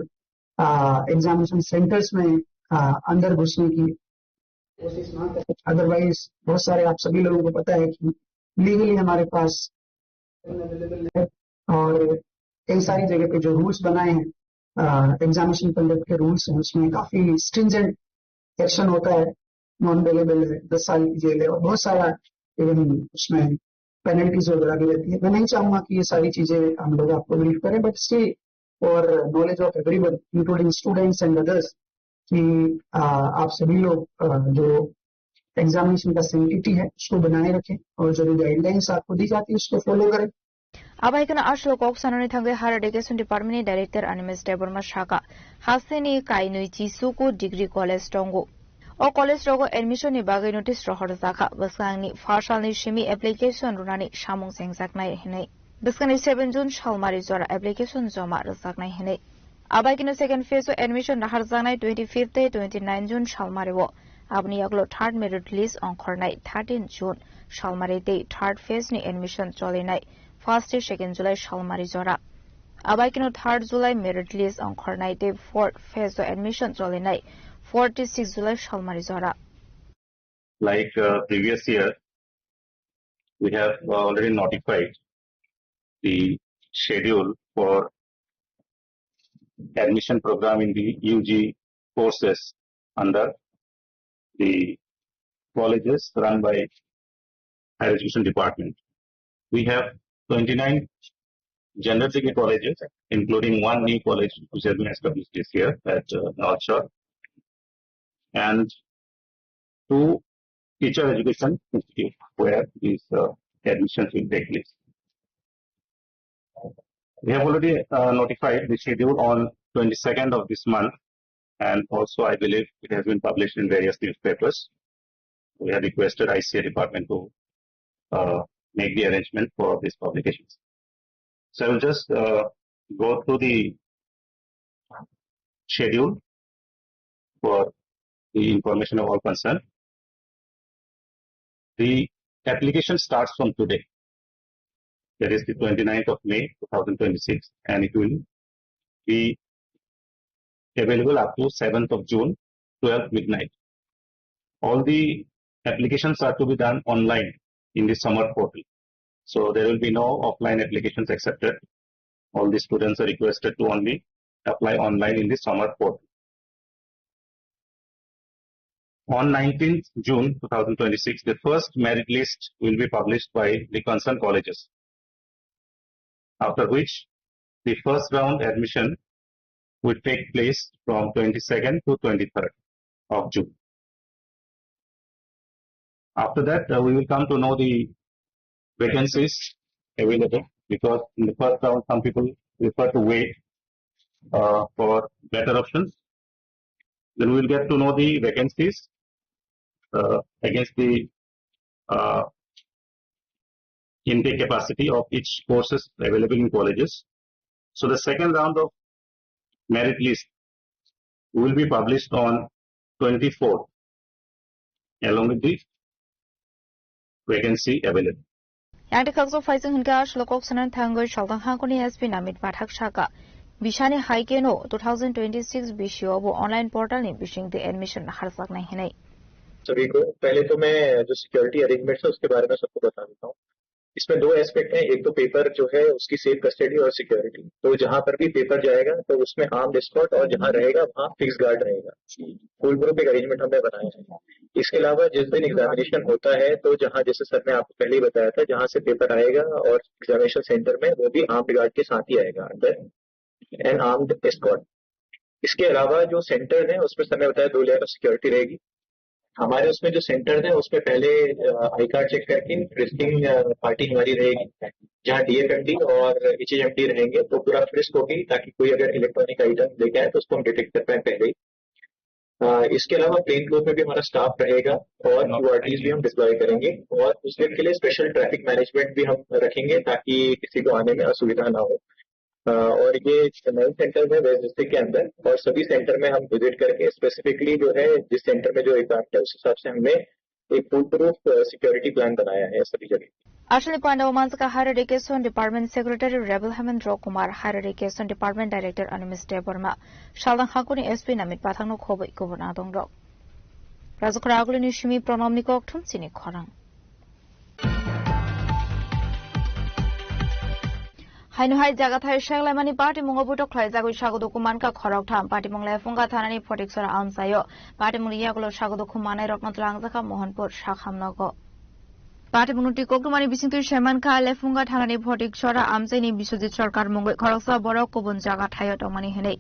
एग्जामिनेशन सेंटर्स में आ, अंदर घुसने की कोशिश ना करें। अदरवाइज बहुत सारे, आप सभी लोगों को पता है कि लीगली हमारे पास अवेलेबल है, और कई सारी जगह पे जो रूल्स बनाए हैं, एग्जामिनेशन कंडक्ट के रूल्स हैं, उसमें काफी स्ट्रिंजेंट एक्शन होता है, नॉन बेलेबल है, दस साल की जेल है, और बहुत सारा इवन उसमें पेनल्टीज वगैरह भी रहती है। मैं नहीं चाहूंगा कि ये सारी चीजें हम लोग आपको ब्रीफ करें, but still for knowledge of everyone, including students and others, कि आ, आप सभी लोग आ, जो एग्जामिनेशन का सैंक्टिटी है, उसको बनाए रखें, और जो भी गाइडलाइंस आपको दी जाती है, उसको फॉलो करें। Abai kheno aswk kok sanani thangwi Higher Education Department ni Director Animesh Debbarma saka, hasteni kainwi chisuk o degree college tongo. O college rogo admission ni bagwi notice rohorjakha, bwskangni first salni simi application rwnani samung chengjaknai hinwi. Bwskangni seven June salmari jora application joma rwjaknai hinwi. Abai kheno second phase o admission rohorjaknai twenty fifth tei twenty nine June salmari o. Aboni yagulo third merit list ongkhornai thirteen June salmari tei third phase ni admission cholinai first tei second July salmari jora. Abai kheno third July merit list ongkhornai tei fourth phase o admission cholinai forty six July salmari jora. Like uh, previous year, we have uh, already notified the schedule for admission program in the U G courses under the colleges run by Higher Education Department. We have twenty nine general degree colleges, including one new college which has been established this year at uh, North Shore, and two teacher education institute where these uh, admissions will take place. We have already uh, notified the schedule on twenty second of this month, and also I believe it has been published in various newspapers. We have requested I C A department to uh, make the arrangement for these publications. So I will just uh, go through the schedule for the information of all concerned. The application starts from today, that is the twenty ninth of May two thousand twenty six, and it will be available up to seventh of June, twelve midnight. All the applications are to be done online in the SAMARTH portal. So there will be no offline applications accepted. All the students are requested to only apply online in the SAMARTH portal. On nineteenth June two thousand twenty six, the first merit list will be published by the concerned colleges, after which the first round admission will take place from twenty second to twenty third of June. After that, uh, we will come to know the vacancies available, because in the first round, some people prefer to wait uh, for better options. Then we will get to know the vacancies uh, against the uh, intake capacity of each courses available in colleges. So the second round of merit list will be published on twenty fourth, along with the vacancy available. Yang de khakso phaising hwnka aswk kok sanan thangwi saltang hangkoni S P Namit Pathak saka, bisani hai keno two thousand twenty six bisio bo online portal ni bising de admission harjaknai hinwi. सभी को पहले तो मैं जो security arrangements है उसके बारे में सबको बता देता हूँ। इसमें दो एस्पेक्ट हैं, एक तो पेपर जो है उसकी सेफ कस्टडी और सिक्योरिटी। तो जहां पर भी पेपर जाएगा तो उसमें आर्म्ड एस्कॉर्ट और जहां रहेगा वहां फिक्स गार्ड रहेगा। फुल प्रूफ एक अरेंजमेंट हमने बनाया है। इसके अलावा जिस दिन एग्जामिनेशन होता है तो जहां, जैसे सर ने आपको पहले ही बताया था, जहां से पेपर आएगा और एग्जामिनेशन सेंटर में, वो भी आर्म्ड गार्ड के साथ ही आएगा, अंडर एन आर्म्ड एस्कॉर्ट। इसके अलावा जो सेंटर है उसमें सर ने बताया दो लेयर ऑफ सिक्योरिटी रहेगी। हमारे उसमें जो सेंटर है उसमें पहले आई कार्ड चेक करके फ्रिस्किंग पार्टी हमारी रहेगी, जहाँ डीएफएमडी और एचएचएमडी रहेंगे, तो पूरा फ्रिस्क होगी ताकि कोई अगर इलेक्ट्रॉनिक आइटम लेके आए तो उसको हम डिटेक्ट कर पाए पहले ही। अ, इसके अलावा प्लेन क्लोथ में भी हमारा स्टाफ रहेगा और क्यूआरटीज भी हम डिप्लॉय करेंगे और उस दिन के लिए स्पेशल ट्रैफिक मैनेजमेंट भी हम रखेंगे ताकि किसी को आने में असुविधा ना हो। अ, और ये नए सेंटर में वेस्ट डिस्ट्रिक्ट के अंदर और सभी सेंटर में हम विजिट करके स्पेसिफिकली जो है जिस सेंटर में जो एग्जाम है उस हिसाब से हमने एक फुल प्रूफ सिक्योरिटी प्लान बनाया है सभी जगह। Aswkni panda o manjak Higher Education Department Secretary Rebel Hemendra Kumar, Higher Education Department Director Animesh Debbarma, Salnang Hakuni S P Namit Pathang no khobwi kubun adong rok. Rajakra Agulini simi Pranamni kokthum chini khorang. Haino hai jaga thai seklaimani party mungo butok khlaijagwi sago dukhu mankha khorok tham. Party mung Lephunga thanani Photiksora amchaio. Party mungni yagulo sago dukhu manai rokno twlangjakha Mohanpur Sakham nogo. Party mungno twi koktwmani bisingtwi saimankha Lephunga thanani Photiksora amchaini Biswajit Sarkar mungwi khoroksa borok kubun jaga thaio tongmani hinwi.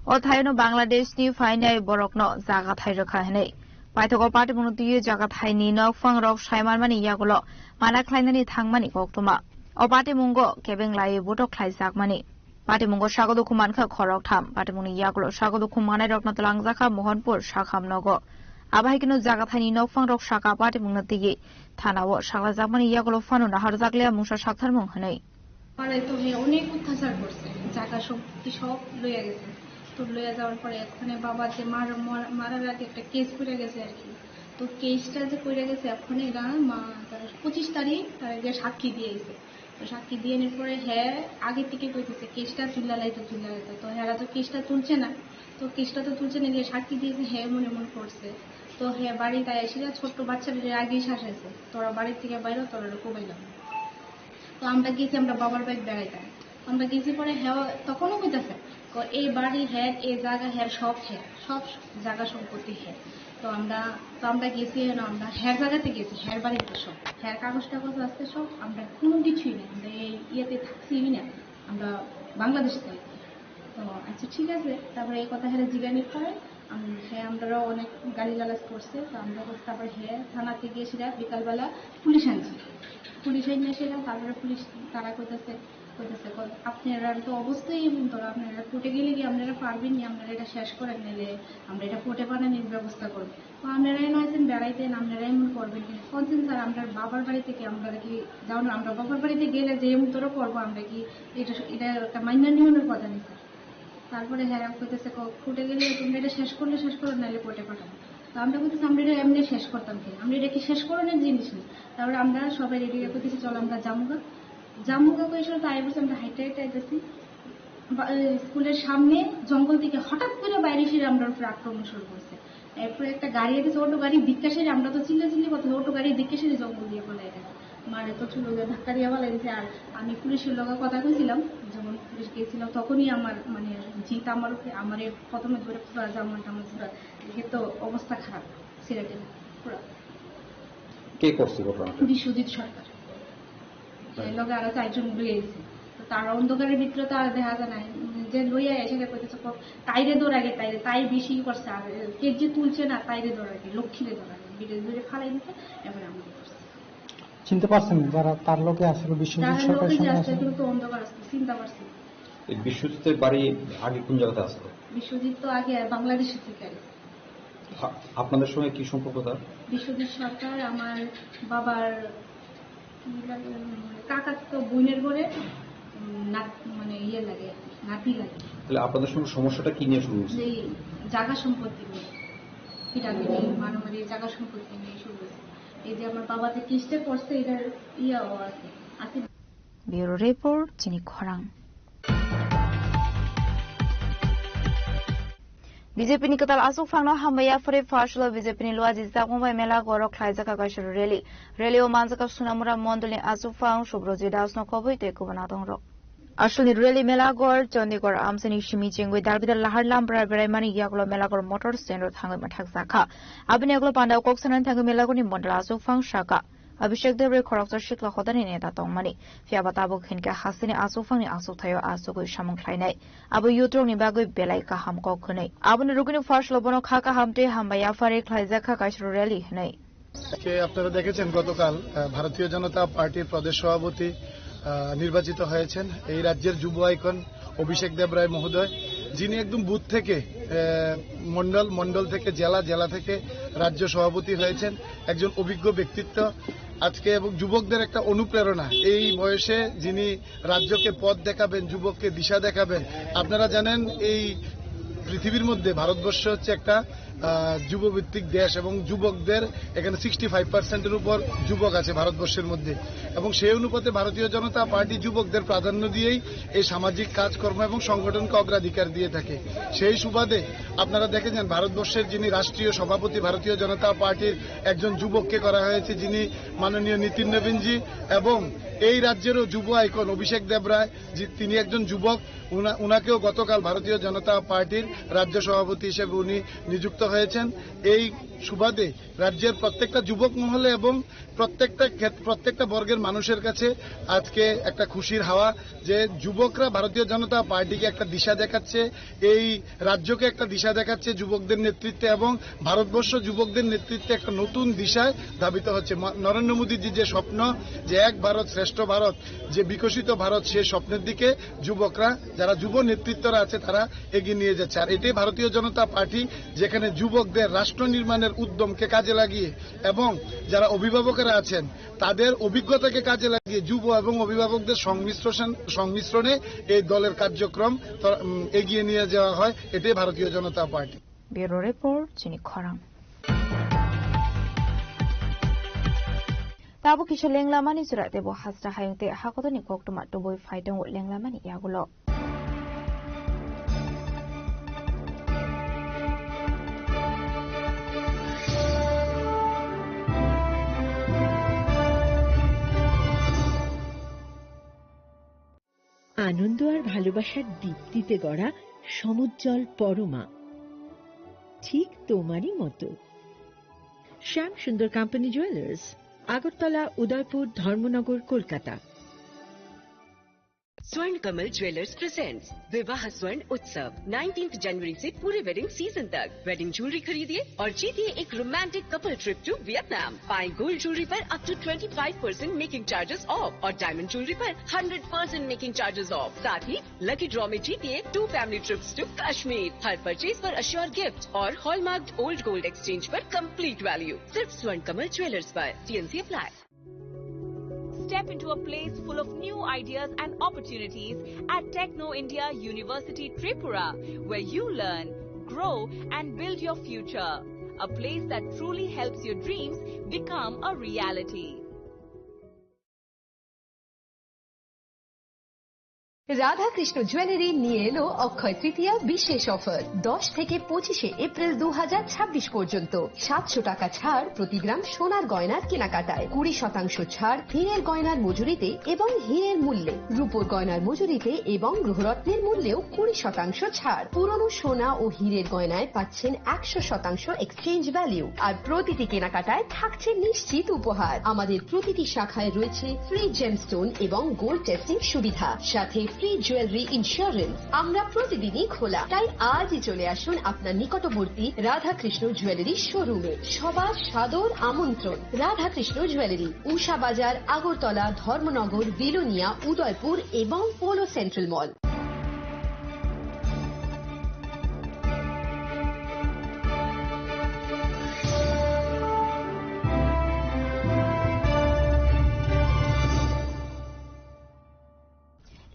O thaiono Bangladeshni phainai borokno jaga thai rwkha hinwi. Paithago party mungno twiwi jaga thaini nokphang rok saimanmani yagulo mana khlainani thangmani koktwma. O party mungo kebeng laiwi butok khlaijakmani. Party mungo sago dukhu mankha khorok tham. Party mungni yagulo sago dukhu manai rokno twlangjakha Mohanpur Sakham nogo. Abo hai kheno jaga thaini nokphang rok saka party mungno twiwi thanao saklajakmani yagulo phano naharjakliya mungsa saktharmung hinwi. মানে তো হে অনেক অত্যাচার করছে, জায়গা সম্পত্তি সব লইয়া গেছে। তো লইয়া যাওয়ার পরে এখানে বাবা যে মার-, মার-, মারার আগে একটা কেস করে গেছে আর কি। তো কেসটা যে করে গেছে, এখন এরা মা-, তারা পঁচিশ তারিখ তারা গিয়ে সাক্ষী দিয়ে আইছে। তো সাক্ষী দিয়ে আনার পরে হ্যাঁ আগে থেকে কইতেছে কেসটা তুললা লাইতো, তুললা লাইতো। তো হেরা তো কেসটা তুলছে না। তো কেসটা তো তুলছে না, যে সাক্ষী দিয়েছে হ্যাঁ মনে মনে করছে। তো হ্যাঁ বাড়িতে এসে ছোট্ট বাচ্চাদের আগেই শাসাইছে, "তোরা বাড়ি থেকে বাইরে, তোরা কোবাইলাম।" তো আমরা গেছি, আমরা বাবার বাড়ি বেড়াইতাম। আমরা গেছি পরে হ্যাঁ তখনও কইতাছে, ক-, এই বাড়ি হ্যাঁ, এই জায়গা হ্যাঁ, সব হ্যাঁ, সব জায়গা সম্পত্তি হ্যাঁ। তো আমরা, তো আমরা গেছি, না, আমরা হ্যার জায়গাতে গেছি, হ্যার বাড়িতে সব, হ্যার কাগজ টাগজ আছে সব, আমরা কোনো কিছুই নেই, আমরা এই ইয়েতে থাকছি না, আমরা বাংলাদেশে থাকি। তো আচ্ছা ঠিক আছে, তারপরে এই কথা হ্যাঁ জিজ্ঞানি করে আমি, হ্যাঁ আমরাও অনেক গালিগালাজ করছে, তো আমরা তারপরে হ্যাঁ থানাতে গিয়ে সেটা বিকালবেলা পুলিশ আনছি, পুলিশ এনে সেটা তারপরে পুলিশ তারা কইতাছে, কইতেছে, ক-, "আপনারা তো অবশ্যই এমন করো, আপনারা কোর্টে গেলে কি আপনারা পারবেন না, আপনারা এটা শেষ করেন, নাইলে আমরা এটা কোর্টে পাঠানোর ব্যবস্থা করবো।" তো আপনারা এনে আছেন বেড়াইতেন, আপনারা এমন করবেন কেন? কনসেন স্যার, আমরা বাবার বাড়ি থেকে আমরা কি যাও না, আমরা বাবার বাড়িতে গেলে যে এমন তোরা করবো, আমরা কি এটা, এটা একটা মাইনা নিয়মের কথা নেই স্যার। তারপরে হ্যাঁ কইতেছে, "ক-, কোর্টে গেলে তোমরা এটা শেষ করলে শেষ করো, নাইলে কোর্টে পাঠাবো।" তো আমরা কইতেছি, "আমরা এটা এমনি শেষ করতাম কি? আমরা এটা কি শেষ করানোর জিনিস না?" তারপরে আমরা সবাই রেডি হয়ে কইতেছি, "চলো আমরা জামুগা।" জামুগা কই শুরু তাই বলছে, আমরা হাইটে হাইটে আইতেছি। বা, এ, স্কুলের সামনে জঙ্গল থেকে হঠাৎ করে বাইরে এসে আমরা উপরে আক্রমণ শুরু করছে। এরপরে একটা গাড়ি এসে, অটো গাড়ি ধিক্কা সেরে, আমরা তো চিল্লাচিল্লি করতে, অটো গাড়ি ধিক্কা সেরে জঙ্গল দিয়ে পালাই গেছে। মারে তো ছিল যে ধাক্কা দিয়ে পালাই দিছে। আর আমি পুলিশের লগে কথা কইছিলাম, যখন পুলিশ গেছিল তখনই আমার মানে জিত আমার উপরে, আমারে প্রথমে ধরে পুরা জামা টামা পুরা, দেখে তো অবস্থা খারাপ ছেলেটির পুরা। কে করছে ঘটনাটা? বিশ্বজিৎ সরকার। হ্যাঁ। এর লগে আরো চারজন লইয়া আইছে। তো তারা অন্ধকারের ভিতরে তো আর দেখা যায় না। যে লইয়া এসে কইতেছে, "ক-, তাইরে ধর আগে, তাইরে, তাই বেশি করছে, আর কে যে তুলছে না, তাইরে ধর আগে, লক্ষ্মীরে ধর আগে।" বিটে ধরে ফালাই দিতে, এবার আমাকে করছে। চিনতে পারছেন যারা তার লগে আসলে বিশ্বজিৎ তার সরকারের লগে যে সঙ্গে আসছে, আছে? এগুলো তো অন্ধকার আসছে, চিনতে পারছি না। এই বিশ্বজিতের বাড়ি আগে কোন জায়গাতে আসলো? বিশ্বজিৎ তো আগে বাংলাদেশে থেকে আর কি। আ-, আপনাদের সঙ্গে কি সম্পর্ক তার? বিশ্বজিৎ সরকার আমার বাবার কি লাগে, উম, কাকার তো বোনের ঘরে, উম, নাত-, মানে ইয়ে লাগে, নাতি লাগে। তাহলে আপনাদের সঙ্গে সমস্যাটা কি নিয়ে শুরু হয়েছে? এই জায়গা সম্পত্তি নিয়ে, ফিটাফিটি, মারামারি, জায়গা সম্পত্তি নিয়ে শুরু হয়েছে। এই যে আমার বাবা যে কেসটা করছে, এটার ইয়েও আছে, আছে। Bureau Report, Chini Khorang. B J P ni kwtal achukphangno hambai yaphari first lo B J P ni luaji jakmung bai mela gorok khlaijak kaisa rally. Rally o manjak Sunamura mondolni achukphang Subrojit Das no kobui tei kubun adongrok. Aswlni rally mela gor Chandigarh amchaini simi chengwi dalbidal lahar lam brai brai mani yagulo mela gor motor stand o thangwi mathakjakha. Aboni yagulo panda o kok sanani thangwi mela gorni mondol achukphang saka. Abhishek Debbarma khoroksa sikla hodani neta tongmani. Phiya ba tabuk hinkhe hasteni achukphangni achukthai o achugwi samung khlainai. Abo youth rokni bagwi belai kaham kok hwnwi. Aboni rukuni first lo bono kha kaham tei hambai yaphari khlaijakha kaisa rally hwnwi. আজকে আপনারা দেখেছেন গতকাল, আহ, ভারতীয় জনতা পার্টির প্রদেশ সভাপতি, আহ, নির্বাচিত হয়েছেন এই রাজ্যের যুব আইকন অভিষেক দেব রায় মহোদয়, যিনি একদম বুথ থেকে, আহ, মণ্ডল, মণ্ডল থেকে জেলা, জেলা থেকে রাজ্য সভাপতি হয়েছেন, একজন অভিজ্ঞ ব্যক্তিত্ব। আজকে এবং যুবকদের একটা অনুপ্রেরণা, এই বয়সে যিনি রাজ্যকে পথ দেখাবেন, যুবককে দিশা দেখাবেন। আপনারা জানেন, এই পৃথিবীর মধ্যে ভারতবর্ষ হচ্ছে একটা, আহ, যুবভিত্তিক দেশ এবং যুবকদের এখানে সিক্সটি ফাইভ পার্সেন্টের উপর যুবক আছে ভারতবর্ষের মধ্যে। এবং সেই অনুপাতে ভারতীয় জনতা পার্টি যুবকদের প্রাধান্য দিয়েই এই সামাজিক কাজকর্ম এবং সংগঠনকে অগ্রাধিকার দিয়ে থাকে। সেই সুবাদে আপনারা দেখেছেন, ভারতবর্ষের যিনি রাষ্ট্রীয় সভাপতি ভারতীয় জনতা পার্টির, একজন যুবককে করা হয়েছে, যিনি মাননীয় নীতিন নবীনজি, এবং এই রাজ্যেরও যুব আইকন অভিষেক দেব রায়, যে তিনি একজন যুবক, উনা-, উনাকেও গতকাল ভারতীয় জনতা পার্টির রাজ্য সভাপতি হিসেবে উনি নিযুক্ত হয়েছেন। এই সুবাদে রাজ্যের প্রত্যেকটা যুবক মহলে এবং প্রত্যেকটা ক্ষেত-, প্রত্যেকটা বর্গের মানুষের কাছে আজকে একটা খুশির হাওয়া যে যুবকরা ভারতীয় জনতা পার্টিকে একটা দিশা দেখাচ্ছে, এই রাজ্যকে একটা দিশা দেখাচ্ছে যুবকদের নেতৃত্বে এবং ভারতবর্ষ যুবকদের নেতৃত্বে একটা নতুন দিশায় ধাবিত হচ্ছে। ম-, নরেন্দ্র মোদীজির যে স্বপ্ন, যে এক ভারত শ্রেষ্ঠ ভারত, যে বিকশিত ভারত, সেই স্বপ্নের দিকে যুবকরা, যারা যুব নেতৃত্বরা আছে, তারা এগিয়ে নিয়ে যাচ্ছে। আর এটাই ভারতীয় জনতা পার্টি, যেখানে যুবকদের রাষ্ট্র নির্মাণের উদ্যমকে কাজে লাগিয়ে এবং যারা অভিভাবকেরা আছেন, তাদের অভিজ্ঞতাকে কাজে লাগিয়ে যুব এবং অভিভাবকদের সংমিশ্রণ-, সংমিশ্রণে এই দলের কার্যক্রম ত-, উম, এগিয়ে নিয়ে যাওয়া হয়। এটাই ভারতীয় জনতা party. Bureau Report, Chini Khorang. Tabuk kisa lenglamani chwrai teibo hasta hayung tei hakotoni koktwma tubui phai tongo lenglamani yagulo. আনন্দ আর ভালোবাসার দীপ্তিতে গড়া সমুজ্জ্বল পরমা, ঠিক তোমারই মতো। শ্যাম সুন্দর কোম্পানি জুয়েলার্স, আগরতলা, উদয়পুর, ধর্মনগর, কলকাতা। स्वर्ण कमल ज्वेलर्स प्रेजेंट्स विवाह स्वर्ण उत्सव, नाइनटीन्थ जनवरी से पूरे वेडिंग सीजन तक। वेडिंग ज्वेलरी खरीदिए और जीतिए एक romantic couple trip to Vietnam. पाएं गोल्ड ज्वेलरी पर up to twenty five percent making charges off और डायमंड ज्वेलरी पर hundred percent making charges off. साथ ही लकी ड्रॉ में जीतिए two family trips to Kashmir. हर परचेज पर अश्योर गिफ्ट और हॉलमार्क्ड ओल्ड गोल्ड एक्सचेंज पर कंप्लीट वैल्यू। सिर्फ स्वर्ण कमल ज्वेलर्स पर। T N C apply. Step into a place full of new ideas and opportunities at Techno India University Tripura, where you learn, grow, and build your future. A place that truly helps your dreams become a reality. Radhakrishna jewellery নিয়ে এলো অক্ষয় তৃতীয়া বিশেষ অফার। দশ থেকে পঁচিশে এপ্রিল দু হাজার ছাব্বিশ পর্যন্ত সাতশো টাকা ছাড় প্রতি গ্রাম সোনার গয়নার কেনাকাটায়, কুড়ি শতাংশ ছাড় হীরের গয়নার মজুরিতে এবং হীরের মূল্যে, রূপোর গয়নার মজুরিতে এবং গ্রহরত্নের মূল্যেও কুড়ি শতাংশ ছাড়। পুরনো সোনা ও হীরের গয়নায় পাচ্ছেন একশো শতাংশ এক্সচেঞ্জ ভ্যালু, আর প্রতিটি কেনাকাটায় থাকছে নিশ্চিত উপহার। আমাদের প্রতিটি শাখায় রয়েছে ফ্রি জেমস্টোন এবং গোল্ড টেস্টিং সুবিধা, সাথে ফ্রি জুয়েলারি ইন্স্যুরেন্স। আমরা প্রতিদিনই খোলা, তাই আজই চলে আসুন আপনার নিকটবর্তী রাধাকৃষ্ণ জুয়েলারি শোরুমে। সবার সাদর আমন্ত্রণ। রাধাকৃষ্ণ জুয়েলারি, উষা বাজার, আগরতলা, ধর্মনগর, বিলোনিয়া, উদয়পুর এবং polo central mall.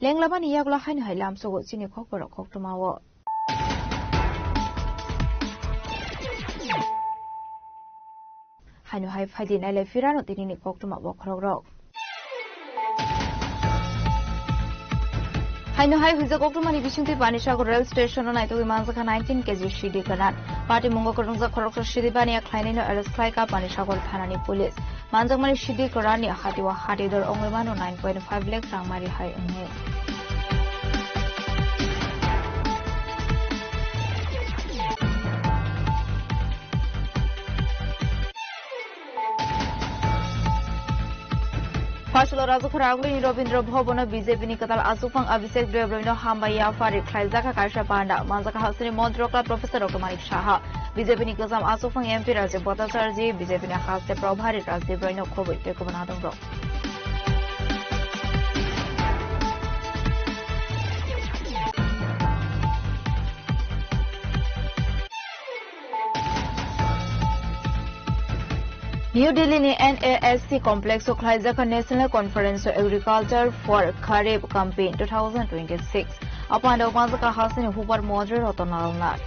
Lenglamani yagulo haino hai lamsogo chini khokborok koktwmao. Haino hai phaidi nailai phirano tinini koktwma bokhorokrok. Haino hai huijak koktwmani bisingtwi Panisagar rail station-o naitugwi manjakha nineteen K G sidi kwran. Patimungo kwrwngjak khoroksa sidi baniya khlainaino arrest khlaikha Panisagar thanani police. Manjakmani sidi kwranni hatiwa hatidor wngwi mano nine point five lakh rang mari hai wngwi. Phaisalo Rajakhara Agulini Rabindra Bhavan-o B J P ni kwtal achukphang Abhishek Deb Roy-no hambai yaphari khlaijak kha kaisa panda. Manjakha hasteni montri okla Professor Doctor Manik Saha, B J P ni kwcham achukphang M P Rajib Bhattacharjee, B J P ni haste Prabhari Rajdev Roy-no khobwi tei kubun adongrok. New Delhi ni N A S C complex o khlaijak National Conference of Agriculture for Kharif Campaign two thousand twenty-six. Apanda manjakha hasteni hubar montri Ratan Lal Nath.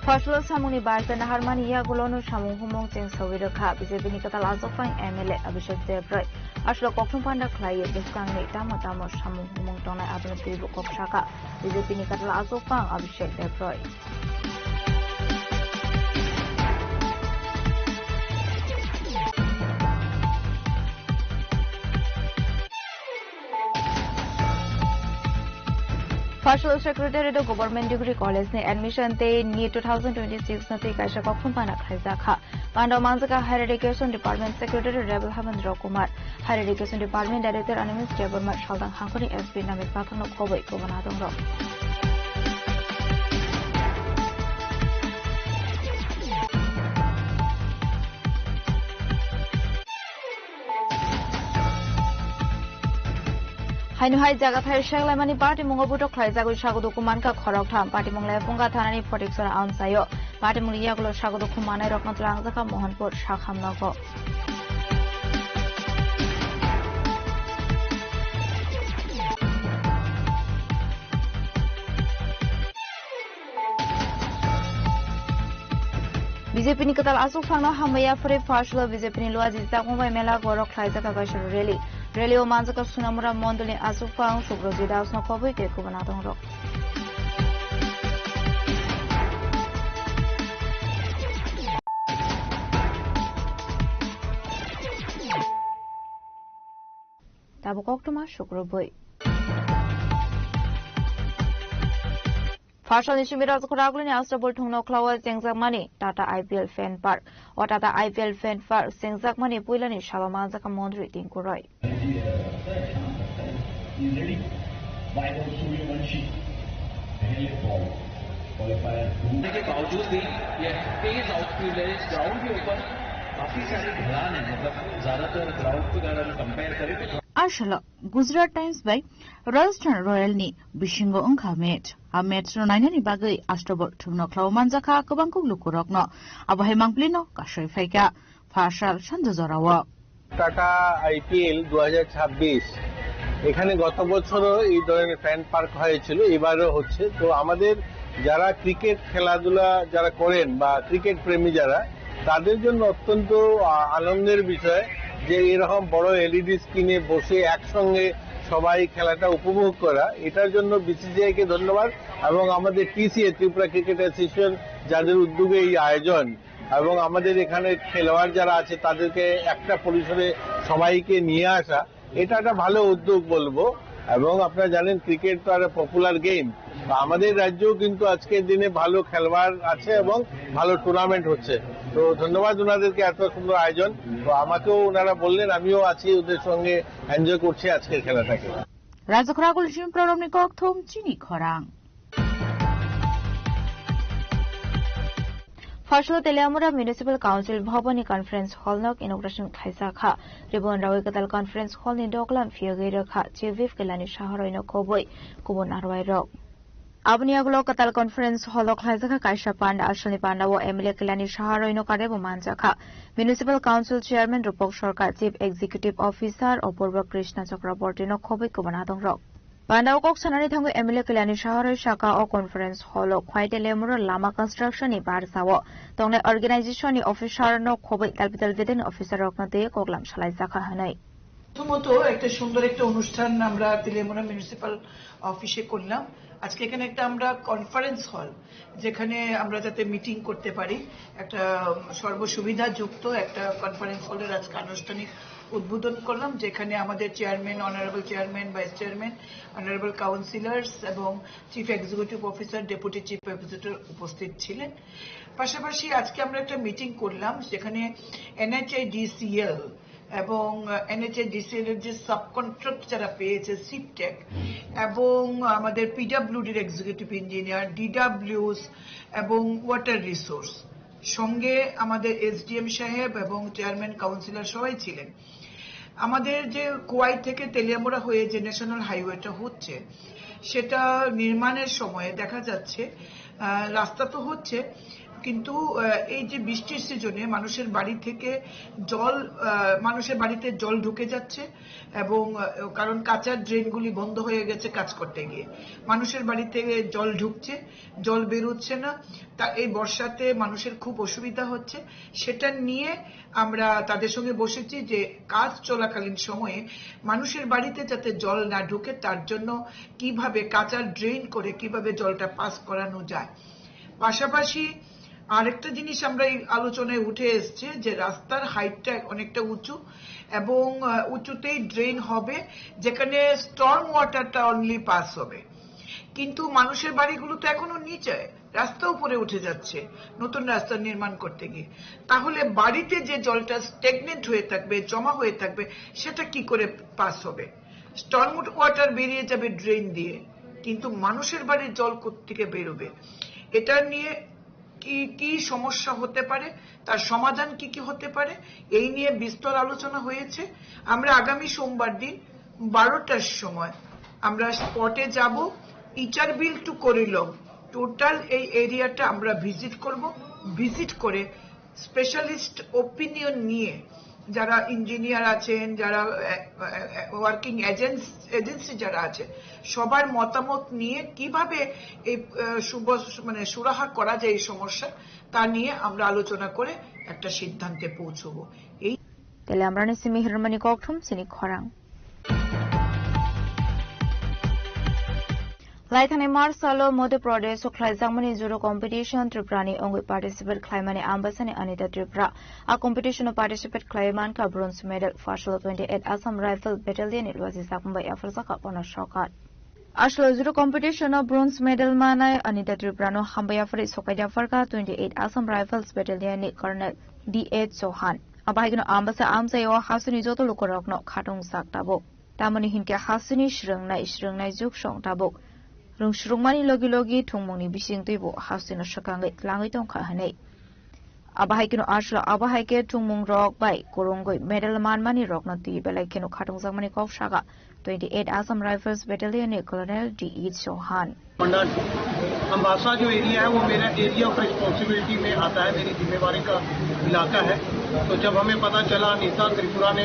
Phaisalo samungni baisa naharmani yagulono samung humung chengsawi rwkha. B J P ni kwtal achukphang M L A Abhishek Deb Roy. Aswk kokthum panda khlaiwi bwskangni tamo tamo samung humung tongnai abono twibo kok sakha B J P ni kwtal achukphang Abhishek Deb Roy. Phaisalo Secretariat o Government Degree College ni admission tei NEET two thousand twenty-six no twi kaisa kokthum pana khlaijak kha. Panda manjakha Higher Education Department Secretary Rebel Habendra Kumar, Higher Education Department Director Animesh Debbarma, Saldang Hangkhorni S P Namit Pathakno khobwi kubun adongrok. Haino hai jaga thai seklaimani patimungo butok khlaijagwi sago dukhu mankha khoroktham. Patimung Lephunga thanani photiksora amchaio. Patimungni yagulo sago dukhu manai rokno twlangjakha Mohanpur Sakham nogo. B J P ni kwtal achukphangno hambai yaphari Phaisalo B J P ni luaji chakmung bai mela gorok khlaijak kaisa rally. Rally o manjakha Sunamura mondolni achukphang Subrojit Das no khobwi tei kubun adongrok. Tabuk koktwma sukrubwi. Phasalni simi Rajakhor Agulini Astabol thungno khlawa chengjakmani Tata I P L Fan Park. O Tata I P L Fan Park chengjakmani puilani salo manjakha Montri Tinku Roy. के बावजूद भी ये तेज आउटफील्ड है, इस ग्राउंड के ऊपर काफी सारे ढलान है, मतलब ज्यादातर ग्राउंड को अगर हम कंपेयर करें तो Asalo Gujarat Times bai Rajasthan Royal ni bisingo wngkha match. A match no nainani bagwi Astabol thungno khlawa manjakha kwbang kuk lukurokno. Abo hai mangpili no kasoi phaikha pha sal sanjo jorao. Tata IPL দু হাজার ছাব্বিশ, এখানে গত বছরও এই ধরনের fan park হয়েছিল, এবারও হচ্ছে। তো আমাদের যারা ক্রিকেট খেলাধুলা যারা করেন বা ক্রিকেট প্রেমী যারা, তাদের জন্য অত্যন্ত, আ, আনন্দের বিষয় যে এরকম বড় এলইডি স্ক্রিনে বসে একসঙ্গে সবাই খেলাটা উপভোগ করা। এটার জন্য বিসিসিআই কে ধন্যবাদ এবং আমাদের টিসিএ, ত্রিপুরা ক্রিকেট অ্যাসোসিয়েশন, যাদের উদ্যোগে এই আয়োজন এবং আমাদের এখানে খেলোয়াড় যারা আছে তাদেরকে একটা পরিসরে সবাইকে নিয়ে আসা, এটা একটা ভালো উদ্যোগ বলবো। এবং আপনারা জানেন, ক্রিকেট তো একটা পপুলার গেম। তো আমাদের রাজ্যেও কিন্তু আজকের দিনে ভালো খেলোয়াড় আছে এবং ভালো টুর্নামেন্ট হচ্ছে। তো ধন্যবাদ ওনাদেরকে, এত সুন্দর আয়োজন। তো আমাকেও ওনারা বললেন, আমিও আছি ওদের সঙ্গে, এনজয় করছি আজকের খেলাটাকে। Rajakhor Agulini simi Proromni kokthum chini khorang. Phaisalo Teliamura Municipal Council Bhavan ni Conference Hall nok inauguration khlaijak kha. Ribbon rawi kwtal Conference Hall ni doglam phiyogwi rwkha Chief Whip Kailani Saha Roy no khobwi kubun arwai rok. Aboni yagulo kwtal Conference Hall o khlaijak kha kaisa panda. Asalni panda o M L A Kailani Saha Roy no karebo manjak kha. Municipal Council Chairman Rupak Sarkar, Chief Executive Officer Apurba Krishna Chakraborty no khobwi kubun adong rok. Panda o kok sanani thangwi M L A Kalyani Saha roi saka o conference hall o Khwai Teliamura lama construction ni barsa o tongnai organization ni officer no khobwi capital building officer rok no twi koklam salai jakha hwnwi. প্রথমত একটা সুন্দর একটা অনুষ্ঠান আমরা তেলিয়ামুড়া মিউনিসিপ্যাল অফিসে করলাম। আজকে এখানে একটা আমরা কনফারেন্স হল, যেখানে আমরা যাতে মিটিং করতে পারি, একটা সর্বসুবিধাযুক্ত একটা কনফারেন্স হলের আজকে আনুষ্ঠানিক উদ্বোধন করলাম, যেখানে আমাদের chairman, honourable chairman, vice chairman, honourable councillors এবং chief executive officer, deputy chief executive উপস্থিত ছিলেন। পাশাপাশি আজকে আমরা একটা মিটিং করলাম, যেখানে এনএইচআইডিসিএল এবং এনএইচআইডিসিএল এর যে সাবকন্ট্রাক্ট যারা পেয়েছে, সিপটেক এবং আমাদের পিডাব্লিউডির এক্সিকিউটিভ ইঞ্জিনিয়ার, ডিডাব্লিউস এবং ওয়াটার রিসোর্স, সঙ্গে আমাদের এসডিএম সাহেব এবং চেয়ারম্যান কাউন্সিলর সবাই ছিলেন। আমাদের যে খোয়াই থেকে তেলিয়ামুড়া হয়ে যে ন্যাশনাল হাইওয়েটা হচ্ছে, সেটা নির্মাণের সময়ে দেখা যাচ্ছে, আহ, রাস্তা তো হচ্ছে, কিন্তু, আহ, এই যে বৃষ্টির সিজনে মানুষের বাড়ি থেকে জল, আহ, মানুষের বাড়িতে জল ঢুকে যাচ্ছে এবং, আহ, কারণ কাঁচা ড্রেনগুলি বন্ধ হয়ে গেছে কাজ করতে গিয়ে, মানুষের বাড়িতে জল ঢুকছে, জল বেরোচ্ছে না। তা এই বর্ষাতে মানুষের খুব অসুবিধা হচ্ছে, সেটা নিয়ে আমরা তাদের সঙ্গে বসেছি যে কাজ চলাকালীন সময়ে মানুষের বাড়িতে যাতে জল না ঢুকে, তার জন্য কিভাবে কাঁচা ড্রেন করে কিভাবে জলটা পাস করানো যায়। পাশাপাশি আরেকটা জিনিস আমরা এই আলোচনায় উঠে এসছে যে রাস্তার হাইটটা অনেকটা উঁচু এবং, আহ, উঁচুতেই ড্রেন হবে, যেখানে স্টর্ম ওয়াটারটা অনলি পাস হবে, কিন্তু মানুষের বাড়িগুলো তো এখনো নিচে, রাস্তা উপরে উঠে যাচ্ছে নতুন রাস্তা নির্মাণ করতে গিয়ে। তাহলে বাড়িতে যে জলটা স্ট্যাগনেন্ট হয়ে থাকবে, জমা হয়ে থাকবে, সেটা কি করে পাস হবে? স্টর্ম ওয়াটার বেরিয়ে যাবে ড্রেন দিয়ে, কিন্তু মানুষের বাড়ির জল কোত্থেকে বেরোবে? এটা নিয়ে কি কি সমস্যা হতে পারে, তার সমাধান কি কি হতে পারে, এই নিয়ে বিস্তর আলোচনা হয়েছে। আমরা আগামী সোমবার দিন বারোটার সময় আমরা স্পটে যাব, ইচারবিল টু করিলং, টোটাল এই এরিয়াটা আমরা ভিজিট করব। ভিজিট করে স্পেশালিস্ট ওপিনিয়ন নিয়ে, যারা ইঞ্জিনিয়ার আছেন, যারা, আহ, আহ, ওয়ার্কিং এজেন্স-, এজেন্সি যারা আছে, সবার মতামত নিয়ে কিভাবে এই, আহ, সুব-, মানে সুরাহা করা যায় এই সমস্যা, তা নিয়ে আমরা আলোচনা করে একটা সিদ্ধান্তে পৌঁছবো। এই Tele amrani simi hirmani kokthum sini khorang. Laithani March salo Madhya Pradesh o khlaijakmani judo competition Tripura ni wngwi participate khlaimani ambasani Anita Tripura. A competition o participate khlaiwi mankha bronze medal, first salo twenty eight Assam Rifle Battalion ni lwajijak bai yapharjakha Pono Sarkar. Aswk judo competition o bronze medal manai Anita Tripura no hambai yaphari sokai yapharkha twenty eight Assam Rifles Battalion ni Colonel D H Chauhan. Abo hai kheno ambasa amchai o hasteni joto lukurokno khatung sak tabuk. Tamoni hinkhe hasteni swrwngnai, swrwngnai juk song tabuk. Rwng swrwngmani logi logi thwngmungni bisingtwibo hasteno swkangwi tlangwi tongkha hwnwi. Abo hai kheno aswk abo hai khe thwngmungrok bai kwrwngwi medal manmani rokno twi belai kheno khatungjakmani kok sakha twenty eight Assam Rifles Battalion ni Colonel D H Chauhan. मंडल अम्बासा जो एरिया है, वो मेरा area of responsibility में आता है, मेरी जिम्मेवारी का इलाका है। तो जब हमें पता चला अनीता त्रिपुरा ने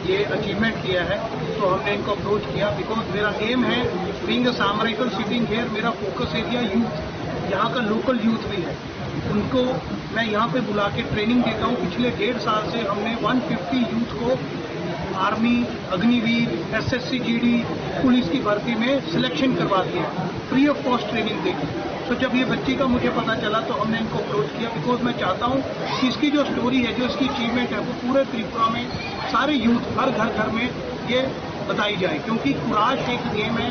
ये अचीवमेंट किया है, तो हमने इनको अप्रोच किया, बिकॉज मेरा एम है, बीइंग अ सामराइफल सिटिंग हियर, मेरा फोकस एरिया यूथ, यहाँ का लोकल यूथ भी है, उनको मैं यहाँ पे बुला के ट्रेनिंग देता हूँ। पिछले डेढ़ साल से हमने वन फिफ्टी यूथ को आर्मी, अग्निवीर, एसएससी जीडी, पुलिस की भर्ती में सिलेक्शन करवा दिया, फ्री ऑफ कॉस्ट ट्रेनिंग देके। तो जब ये बच्ची का मुझे पता चला, तो हमने इनको अप्रोच किया, बिकॉज मैं चाहता हूँ कि इसकी जो स्टोरी है, जो इसकी अचीवमेंट है, वो पूरे त्रिपुरा में सारे यूथ, हर घर घर में ये बताई जाए, क्योंकि कुराश एक गेम है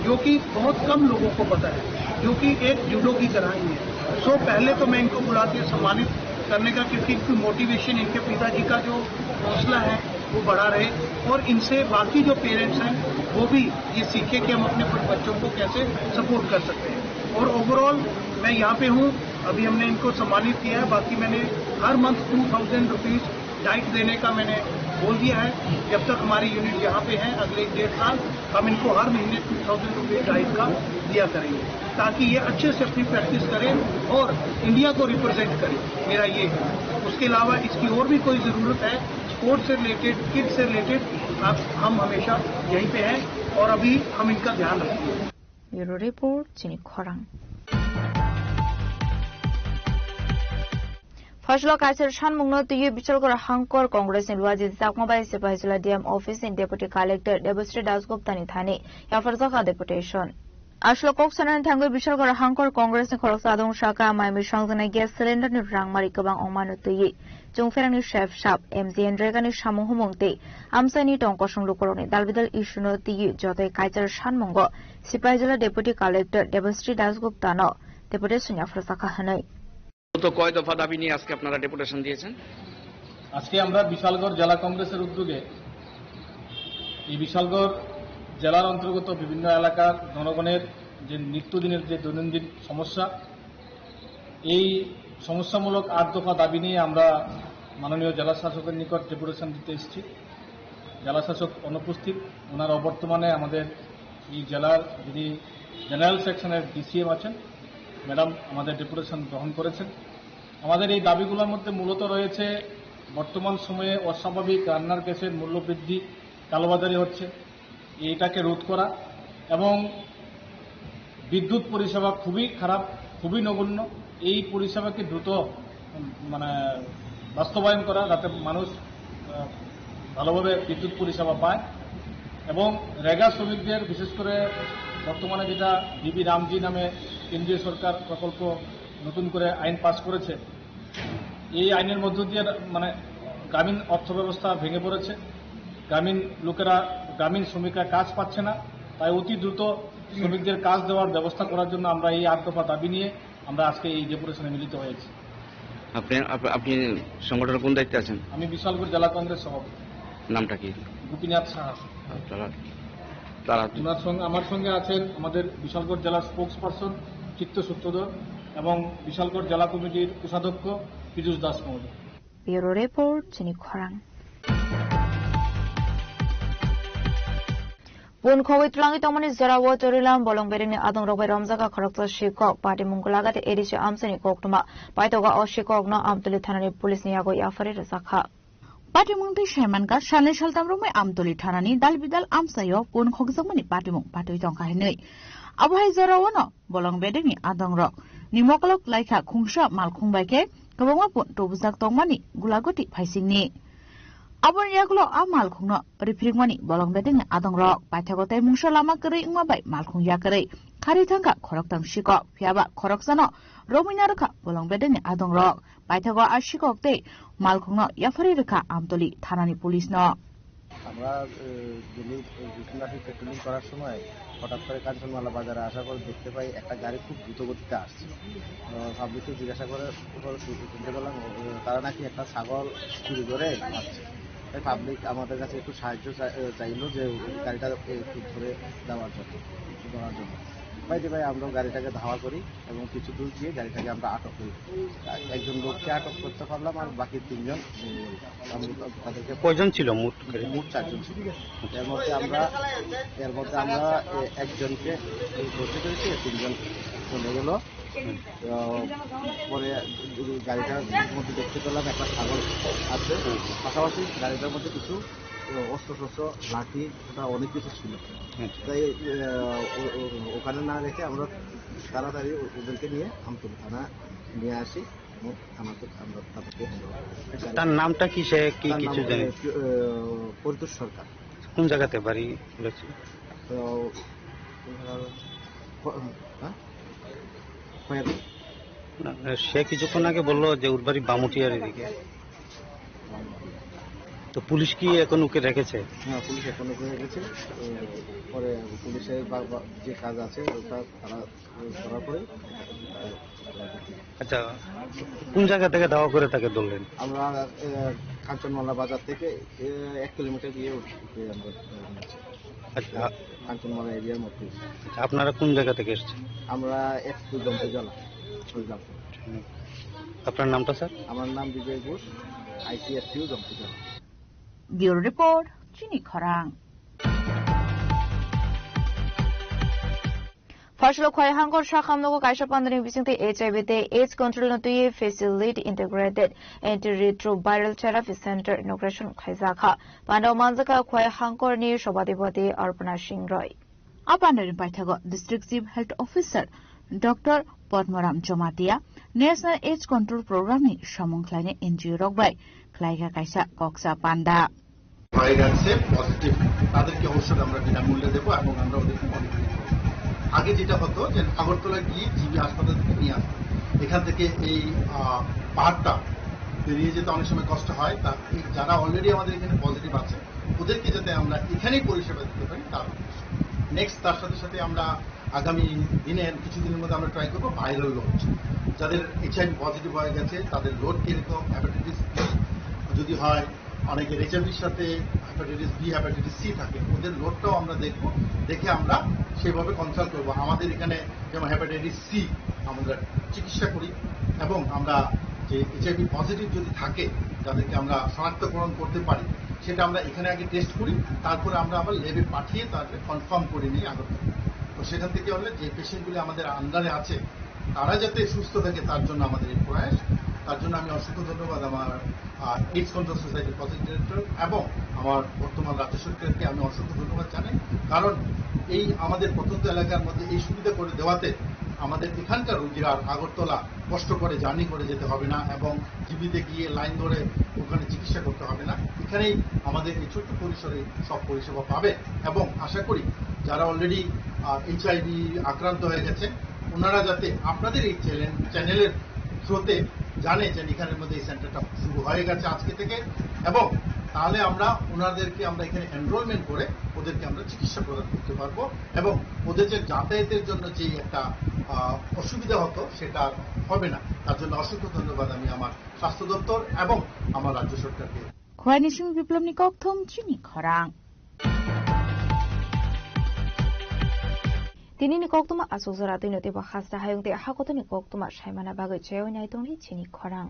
जो कि बहुत कम लोगों को पता है, जो कि एक जूडो की तरह ही है। सो पहले तो मैं इनको बुला के सम्मानित करने का, क्योंकि इनकी मोटिवेशन, इनके पिताजी का जो हौसला है, वो बढ़ा रहे और इनसे बाकी जो पेरेंट्स हैं, वो भी ये सीखें कि हम अपने बच्चों को कैसे सपोर्ट कर सकते हैं। और ओवरऑल मैं यहाँ पे हूँ, अभी हमने इनको सम्मानित किया है, बाकी मैंने हर month two thousand rupees diet देने का मैंने बोल दिया है। जब तक हमारी यूनिट यहाँ पे है, अगले एक डेढ़ साल हम इनको हर महीने टू थाउजेंड रुपीज डाइट का दिया करेंगे, ताकि ये अच्छे से अपनी प्रैक्टिस करें और इंडिया को रिप्रेजेंट करें। मेरा ये है। उसके अलावा इसकी और भी कोई ज़रूरत है, स्पोर्ट्स से रिलेटेड, किड्स से रिलेटेड, आप, हम हमेशा यहीं पे हैं और अभी हम इनका ध्यान रखेंगे। Bureau report, chini khorang. Phaslo kaisar sanmungno twiwi Bishalgarh Hangkor Congress ni Luaji Chakma bai Sepahijala D M office ni Deputy Collector Debasri Dasgupta ni thani yapharjakha deputation. Aswk kok sanani thangwi Bishalgarh Hangkor Congress ni khoroksa adong saka mai mui songjaknai gas cylinder ni rangmari kwbang wngmano twiwi Chwngpherangni chef sap M G N Rega ni samung humung tei amchaini tong kosong lukurokni dalbidal issue no twiwi jotoi kaichar sanmungo Sipaijala Deputy Collector Debasri Dasgupta no deputation yapharjakha hwnwi. মূলত কয় দফা দাবি নিয়ে আজকে আপনারা ডেপুটেশন দিয়েছেন? আজকে আমরা বিশালগড় জেলা কংগ্রেসের উদ্যোগে এই বিশালগড় জেলার অন্তর্গত বিভিন্ন এলাকার জনগণের যে নিত্যদিনের যে দৈনন্দিন সমস্যা, এই সমস্যামূলক আট দফা দাবি নিয়ে আমরা মাননীয় জেলা শাসকের নিকট ডেপুটেশন দিতে এসেছি। জেলা শাসক অনুপস্থিত, ওনার অবর্তমানে আমাদের এই জেলার যিনি জেনারেল সেকশনের ডিসিএম আছেন, ম্যাডাম আমাদের ডেপুটেশন গ্রহণ করেছেন। আমাদের এই দাবিগুলোর মধ্যে মূলত রয়েছে বর্তমান সময়ে অস্বাভাবিক রান্নার গ্যাসের মূল্য বৃদ্ধি, কালোবাজারি হচ্ছে, এটাকে রোধ করা এবং বিদ্যুৎ পরিষেবা খুবই খারাপ, খুবই নগণ্য। এই পরিষেবাকে দ্রুত, উম, মানে, বাস্তবায়ন করা, যাতে মানুষ, আহ, ভালোভাবে বিদ্যুৎ পরিষেবা পায়। এবং রেগা শ্রমিকদের, বিশেষ করে বর্তমানে যেটা বিবি রামজি নামে কেন্দ্রীয় সরকার প্রকল্প নতুন করে আইন পাস করেছে, এই আইনের মধ্য দিয়ে, মানে, গ্রামীণ অর্থব্যবস্থা ভেঙে পড়েছে। গ্রামীণ লোকেরা, গ্রামীণ শ্রমিকরা কাজ পাচ্ছে না। তাই অতি দ্রুত শ্রমিকদের কাজ দেওয়ার ব্যবস্থা করার জন্য আমরা এই আট দফা দাবি নিয়ে আমরা আজকে এই ডেপুটেশনে মিলিত হয়েছি। আপনি আপ- আপনি সংগঠনের কোন দায়িত্বে আছেন? আমি বিশালগড় জেলা কংগ্রেস সভাপতি নামটা কি? গোপীনাথ সাহা। তারা তারা ওনার সঙ্গে, আমার সঙ্গে আছেন আমাদের বিশালগড় জেলার স্পোকস পারসন চিত্ত সূত্রধর এবং বিশালগড় জেলা কমিটির কোষাধ্যক্ষ পীযুষ দাস মহোদয়। Bureau report, chini khorang. Pun khogwi twlangwi tongmani jorao Chorilam bolong bedengni adongrok bai romjak kha khoroksa sikok. Patimung gwlagate A D C amchaini koktwma paitogo o sikokno Amtwlwi thanani police ni yago yapharwi rwjakha. Patimung twi saimankha salnwi saltam romwi Amtwlwi thanani dalbidal amchaio pun khokjakmani patimung patwi tongkha hinwi. Abohai jorao no bolong bedengni adongrok ni mokolok laikha khungsa malkhung bai khe kwbangma pun tubujak tongmani gulaguti phaisingni. Aboni yagulo a malkhungno riphrikmani bolong bedengni adongrok paithago tei mungsa lama kwrwi wngma bai malkhung yakwrwi kharwi thangkha khoroktang sikok, phiyaba khoroksano romwi narwkha bolong bedengni adongrok. Paithago a sikok tei malkhungno yapharwi rwkha Amtwlwi thanani police no. আমরা আহ, daily routine মাফিক পেট্রোলিং করার সময় হঠাৎ করে কাঞ্চনমালা বাজারে আসার পর দেখতে পাই একটা গাড়ি খুব দ্রুত গতিতে আসছে। আহ, পাবলিককে জিজ্ঞাসা করে পরে শু- শুনতে পেলাম, আহ, তারা নাকি একটা ছাগল চুরি করে আসছে। তাই পাবলিক আমাদের কাছে একটু সাহায্য চাই- আহ, চাইলো যে গাড়িটা একটু ধরে দেওয়ার জন্য, ধরার জন্য। ভাই ভাই আমরাও গাড়িটাকে ধাওয়া করি এবং কিছু দূর গিয়ে গাড়িটাকে আমরা আটক করি। একজন লোককে আটক করতে পারলাম আর বাকি তিনজন, উম, আমরা তাদেরকে কয়জন ছিল মোট গাড়ি? মোট চারজন ছিল। এর মধ্যে আমরা, এর মধ্যে আমরা, এ, একজনকে ধরতে পেরেছি, তিনজন চলে গেল। তো পরে গাড়িটার মধ্যে দেখতে পেলাম একটা ছাগল আছে, পাশাপাশি গাড়িটার মধ্যে কিছু অস্ত্র শস্ত্র, লাঠি, এটা অনেক কিছু ছিল। আচ্ছা। তাই, আহ, ও-, ও-, ওখানে না রেখে আমরা তাড়াতাড়ি ও-, ওদেরকে নিয়ে আমতলী থানা নিয়ে আসি এবং থানাতে আমরা তাদেরকে হ্যান্ড ওভার করি। তার নামটা কি, সে কি তার নাম, কিছু জানেন? আহ, পরিতোষ সরকার। কোন জায়গাতে বাড়ি বলেছে? তো, আহ, ক-, হ্যাঁ? খয়ের। না, সে কিছুক্ষণ আগে বললো যে ওর বাড়ি বামুটিয়ার এদিকে। তো পুলিশ কি এখন ওকে রেখেছে? হ্যাঁ, পুলিশ এখন ওকে রেখেছে। এ, পরে পুলিশের বা-, বা-, যে কাজ আছে ওটা তারা করার পরে, আহ, আচ্ছা, কোন জায়গা থেকে ধাওয়া করে তাকে ধরলেন? আমরা, এ, কাঞ্চনমালা বাজার থেকে, এ, এক কিলোমিটার গিয়ে ওকে আমরা, এ, নিয়েছি। আচ্ছা। কাঞ্চনমালা এরিয়ার মধ্যে। আচ্ছা, আপনারা কোন জায়গা থেকে এসেছেন? আমরা এক জম্পি জলা, হরিরামপুর। হুম। আপনার নামটা, স্যার? আমার নাম বিজয় ঘোষ, আইসিএসটিউ জম্পি জলা। Bureau report, chini khorang. Phasalo Khwai Hangkor sakhamnogo kaisa pandani bisingtwi H I V tei AIDS control no twiwi facility integrated antiretroviral therapy center inauguration khlaijak kha. Pandao manjakha Khwai Hangkorni Sabhapati Arpana Singh Roy. A pandani paithago District Chief Health Officer Doctor Padmaram Jamatia National AIDS Control Program ni samung khlainai N G O rok bai khlaikha kaisa koksa panda. হয়ে গেছে পজিটিভ, তাদেরকে ঔষধ আমরা বিনামূল্যে দেবো এবং আমরা ওদেরকে মনিটরিং করবো। আগে যেটা হতো যে আগরতলা গিয়ে জিবি হাসপাতাল থেকে নিয়ে আসতো, এখান থেকে এই আহ, পাহাড়টা বেরিয়ে যেতে অনেক সময় কষ্ট হয়। তা এই যারা অলরেডি আমাদের এখানে পজিটিভ আছে, ওদেরকে যাতে আমরা এখানেই পরিষেবা দিতে পারি, তার উদ্দেশ্য। নেক্সট, তার সাথে সাথে আমরা আগামী দিনে, কিছুদিনের মধ্যে আমরা ট্রাই করবো ভাইরাল লোড। যাদের এইচআইভি পজিটিভ হয়ে গেছে, তাদের লোড কিরকম, হেপাটাইটিস বি যদি হয়, অনেকের এইচআইভির সাথে হেপাটাইটিস বি, হেপাটাইটিস সি থাকে, ওদের লোডটাও আমরা দেখবো। দেখে আমরা সেইভাবে কনসাল্ট করবো। আমাদের এখানে যেমন হেপাটাইটিস সি আমরা চিকিৎসা করি, এবং আমরা যে এইচআইভি পজিটিভ যদি থাকে, যাদেরকে আমরা শনাক্তকরণ করতে পারি, সেটা আমরা এখানে আগে টেস্ট করি, তারপরে আমরা আবার ল্যাবে পাঠিয়ে তারপরে কনফার্ম করে নিই আগরতলা। তো সেখান থেকে হলে যে পেশেন্টগুলি আমাদের আন্ডারে আছে, তারা যাতে সুস্থ থাকে, তার জন্য আমাদের এই প্রয়াস। তার জন্য আমি অসংখ্য ধন্যবাদ আমার এইডস কন্ট্রোল সোসাইটির প্রসিডেন্ট এবং আমার বর্তমান রাজ্য সরকারকে আমি অসংখ্য ধন্যবাদ জানাই। কারণ এই আমাদের প্রত্যন্ত এলাকার মধ্যে এই সুবিধা করে দেওয়াতে আমাদের এখানকার রোগীরা আর আগরতলা কষ্ট করে জার্নি করে যেতে হবে না এবং জিবিতে গিয়ে লাইন ধরে ওখানে চিকিৎসা করতে হবে না। এখানেই আমাদের এই ছোট্ট পরিসরে সব পরিষেবা পাবে। এবং আশা করি যারা অলরেডি এইচআইভি আক্রান্ত হয়ে গেছে, ওনারা যাতে আপনাদের এই চ্যানেল, চ্যানেলের থ্রুতে জানে যে এখানের মধ্যে এই সেন্টারটা শুরু হয়ে গেছে আজকে থেকে, এবং তাহলে আমরা ওনাদেরকে, আমরা এখানে এনরোলমেন্ট করে ওদেরকে আমরা চিকিৎসা প্রদান করতে পারবো, এবং ওদের যে যাতায়াতের জন্য যে একটা আহ, অসুবিধা হতো, সেটা আর হবে না। তার জন্য অসংখ্য ধন্যবাদ আমি আমার স্বাস্থ্য দপ্তর এবং আমার রাজ্য সরকারকে। Khwai ni simi biplopni kokthum chini khorang. Tinini koktuma aswk jora twino teibo hasta hayung tei hakotoni koktuma saimana bagwi chaywi nai tongdi chini khorang.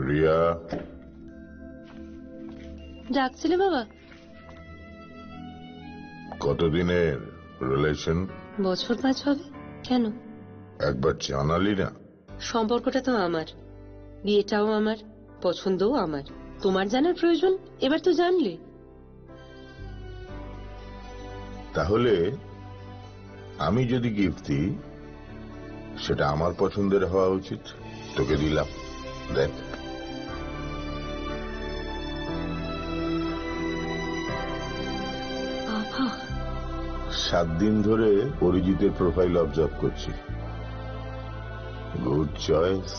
Riya. ডাকছিলে বাবা? কতদিনের রিলেশন? বছর পাঁচ হবে। কেন? একবার জানালি না। সম্পর্কটা তো আমার, বিয়েটাও আমার, পছন্দও আমার। তোমার জানার প্রয়োজন, এবার তো জানলে। তাহলে আমি যদি গিফট দিই, সেটা আমার পছন্দের হওয়া উচিত। তোকে দিলাম, দেখ। বাবা। সাত দিন ধরে অরিজিতের প্রোফাইল অবজার্ভ করছি। Good choice.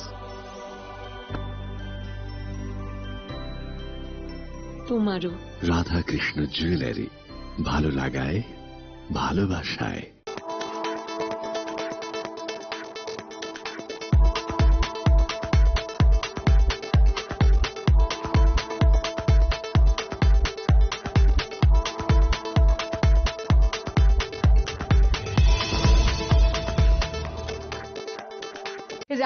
তোমারও। রাধাকৃষ্ণ জুয়েলারি, ভালো লাগায়, ভালোবাসায়।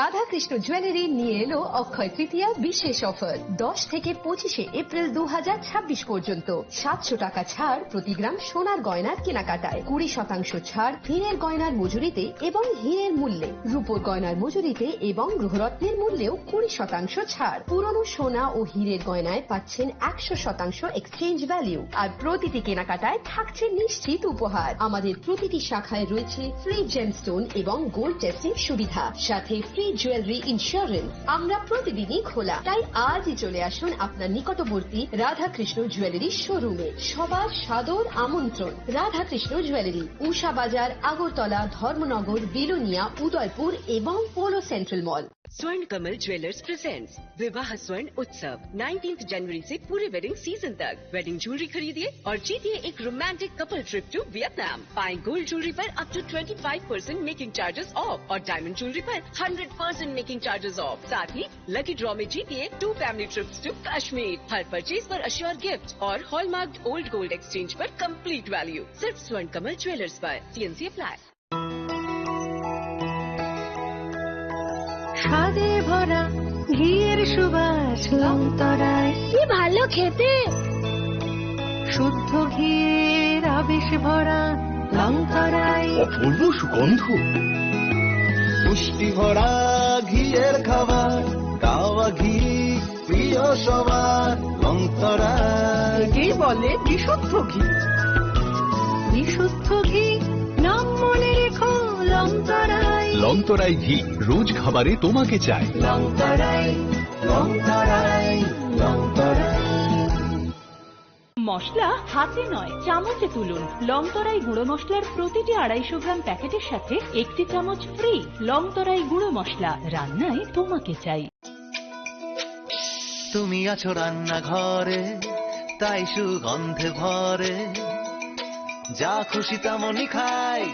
রাধাকৃষ্ণ জুয়েলারি নিয়ে এলো অক্ষয় তৃতীয়া বিশেষ অফার। দশ থেকে পঁচিশে এপ্রিল দু হাজার ছাব্বিশ পর্যন্ত সাতশো টাকা ছাড় প্রতি গ্রাম সোনার গয়নার কেনাকাটায়, কুড়ি শতাংশ ছাড় হীরের গয়নার মজুরিতে এবং হীরের মূল্যে, রূপোর গয়নার মজুরিতে এবং গ্রহরত্নের মূল্যেও কুড়ি শতাংশ ছাড়। পুরনো সোনা ও হীরের গয়নায় পাচ্ছেন একশো শতাংশ এক্সচেঞ্জ ভ্যালু, আর প্রতিটি কেনাকাটায় থাকছে নিশ্চিত উপহার। আমাদের প্রতিটি শাখায় রয়েছে ফ্রি জেমস্টোন এবং গোল্ড টেস্টিং সুবিধা, সাথে ফ্রি জুয়েলারি ইন্স্যুরেন্স। আমরা প্রতিদিনই খোলা, তাই আজই চলে আসুন আপনার নিকটবর্তী রাধাকৃষ্ণ জুয়েলারি শোরুমে। সবার সাদর আমন্ত্রণ। রাধাকৃষ্ণ জুয়েলারি, উষা বাজার, আগরতলা, ধর্মনগর, বিলোনিয়া, উদয়পুর এবং পোলো সেন্ট্রাল মল। स्वर्ण कमल ज्वेलर्स प्रेजेंट्स विवाह स्वर्ण उत्सव, नाइनटीन्थ जनवरी से पूरे वेडिंग सीजन तक। वेडिंग ज्वेलरी खरीदिए और जीतिए एक romantic couple trip to Vietnam. पाएं गोल्ड ज्वेलरी पर up to twenty five percent making charges off और डायमंड ज्वेलरी पर hundred percent making charges off. साथ ही लकी ड्रॉ में जीतिए two family trips to Kashmir. हर परचेज पर अश्योर गिफ्ट और हॉलमार्क्ड ओल्ड गोल्ड एक्सचेंज पर कंप्लीट वैल्यू। सिर्फ स्वर्ण कमल ज्वेलर्स पर। T N C apply. স্বাদে ভরা ঘিয়ের সুবাস লংতরায়। কি ভালো খেতে। শুদ্ধ ঘিয়ের আবেশ ভরা লংতরায়। অপূর্ব সুগন্ধ। পুষ্টি ভরা ঘিয়ের খাবার, গাওয়া ঘি প্রিয় সবার, লংতরায়। একেই বলে বিশুদ্ধ ঘি। বিশুদ্ধ ঘি, নাম মনে রেখো, লংতরায়। লংতরাই ঘি, রোজ খাবারে তোমাকে চাই। লংতরায়, লংতরায়, লংতরায়। মশলা হাতে নয়, চামচে তুলুন। লংতরাই গুঁড়ো মশলার প্রতিটি আড়াইশো গ্রাম প্যাকেটের সাথে একটি চামচ ফ্রি। লংতরাই গুঁড়ো মশলা, রান্নায় তোমাকে চাই। তুমি আছো রান্নাঘরে, তাই সুগন্ধে ভরে। যা খুশি তেমনই খাই,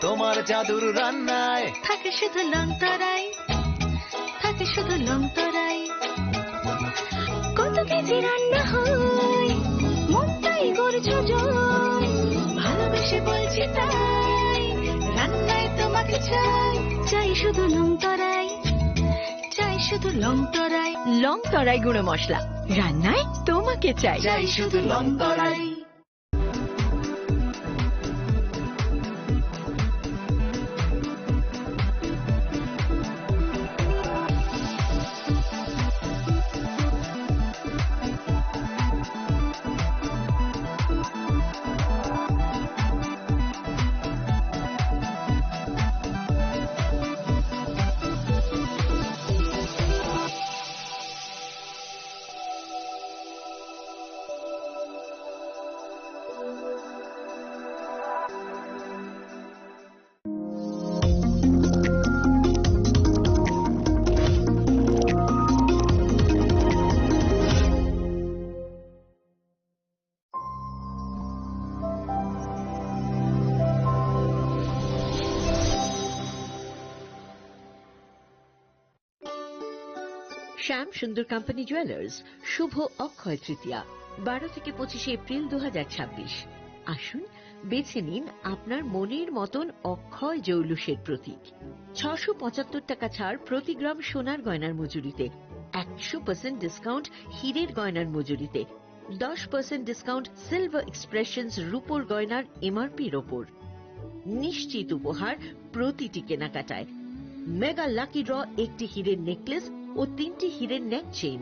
তোমার জাদুর রান্নায়। থাকে শুধু লংতরাই, থাকে শুধু লংতরাই। কত কেজি রান্না হয়, মনটাই করছো জয়। ভালোবেসে বলছি তাই, রান্নায় তোমাকে চাই। চাই শুধু লংতরাই, চাই শুধু লংতরাই। লংতরাই গুঁড়ো মশলা, রান্নায় তোমাকে চাই। চাই শুধু লংতরাই। শ্যাম সুন্দর কোম্পানি জুয়েলার্স, শুভ অক্ষয় তৃতীয়া, বারো থেকে পঁচিশে এপ্রিল দু হাজার ছাব্বিশ। আসুন, বেছে নিন আপনার মনের মতন অক্ষয় জৌলুসের প্রতীক। ছশো পঁচাত্তর টাকা ছাড় প্রতি গ্রাম সোনার গয়নার মজুরিতে, একশো পার্সেন্ট ডিসকাউন্ট হীরের গয়নার মজুরিতে, দশ পার্সেন্ট ডিসকাউন্ট সিলভার এক্সপ্রেশনস রূপোর গয়নার এমআরপির ওপর। নিশ্চিত উপহার প্রতিটি কেনাকাটায়। মেগা লাকি ড্র, একটি হীরের নেকলেস ও তিনটি হীরের নেক চেইন।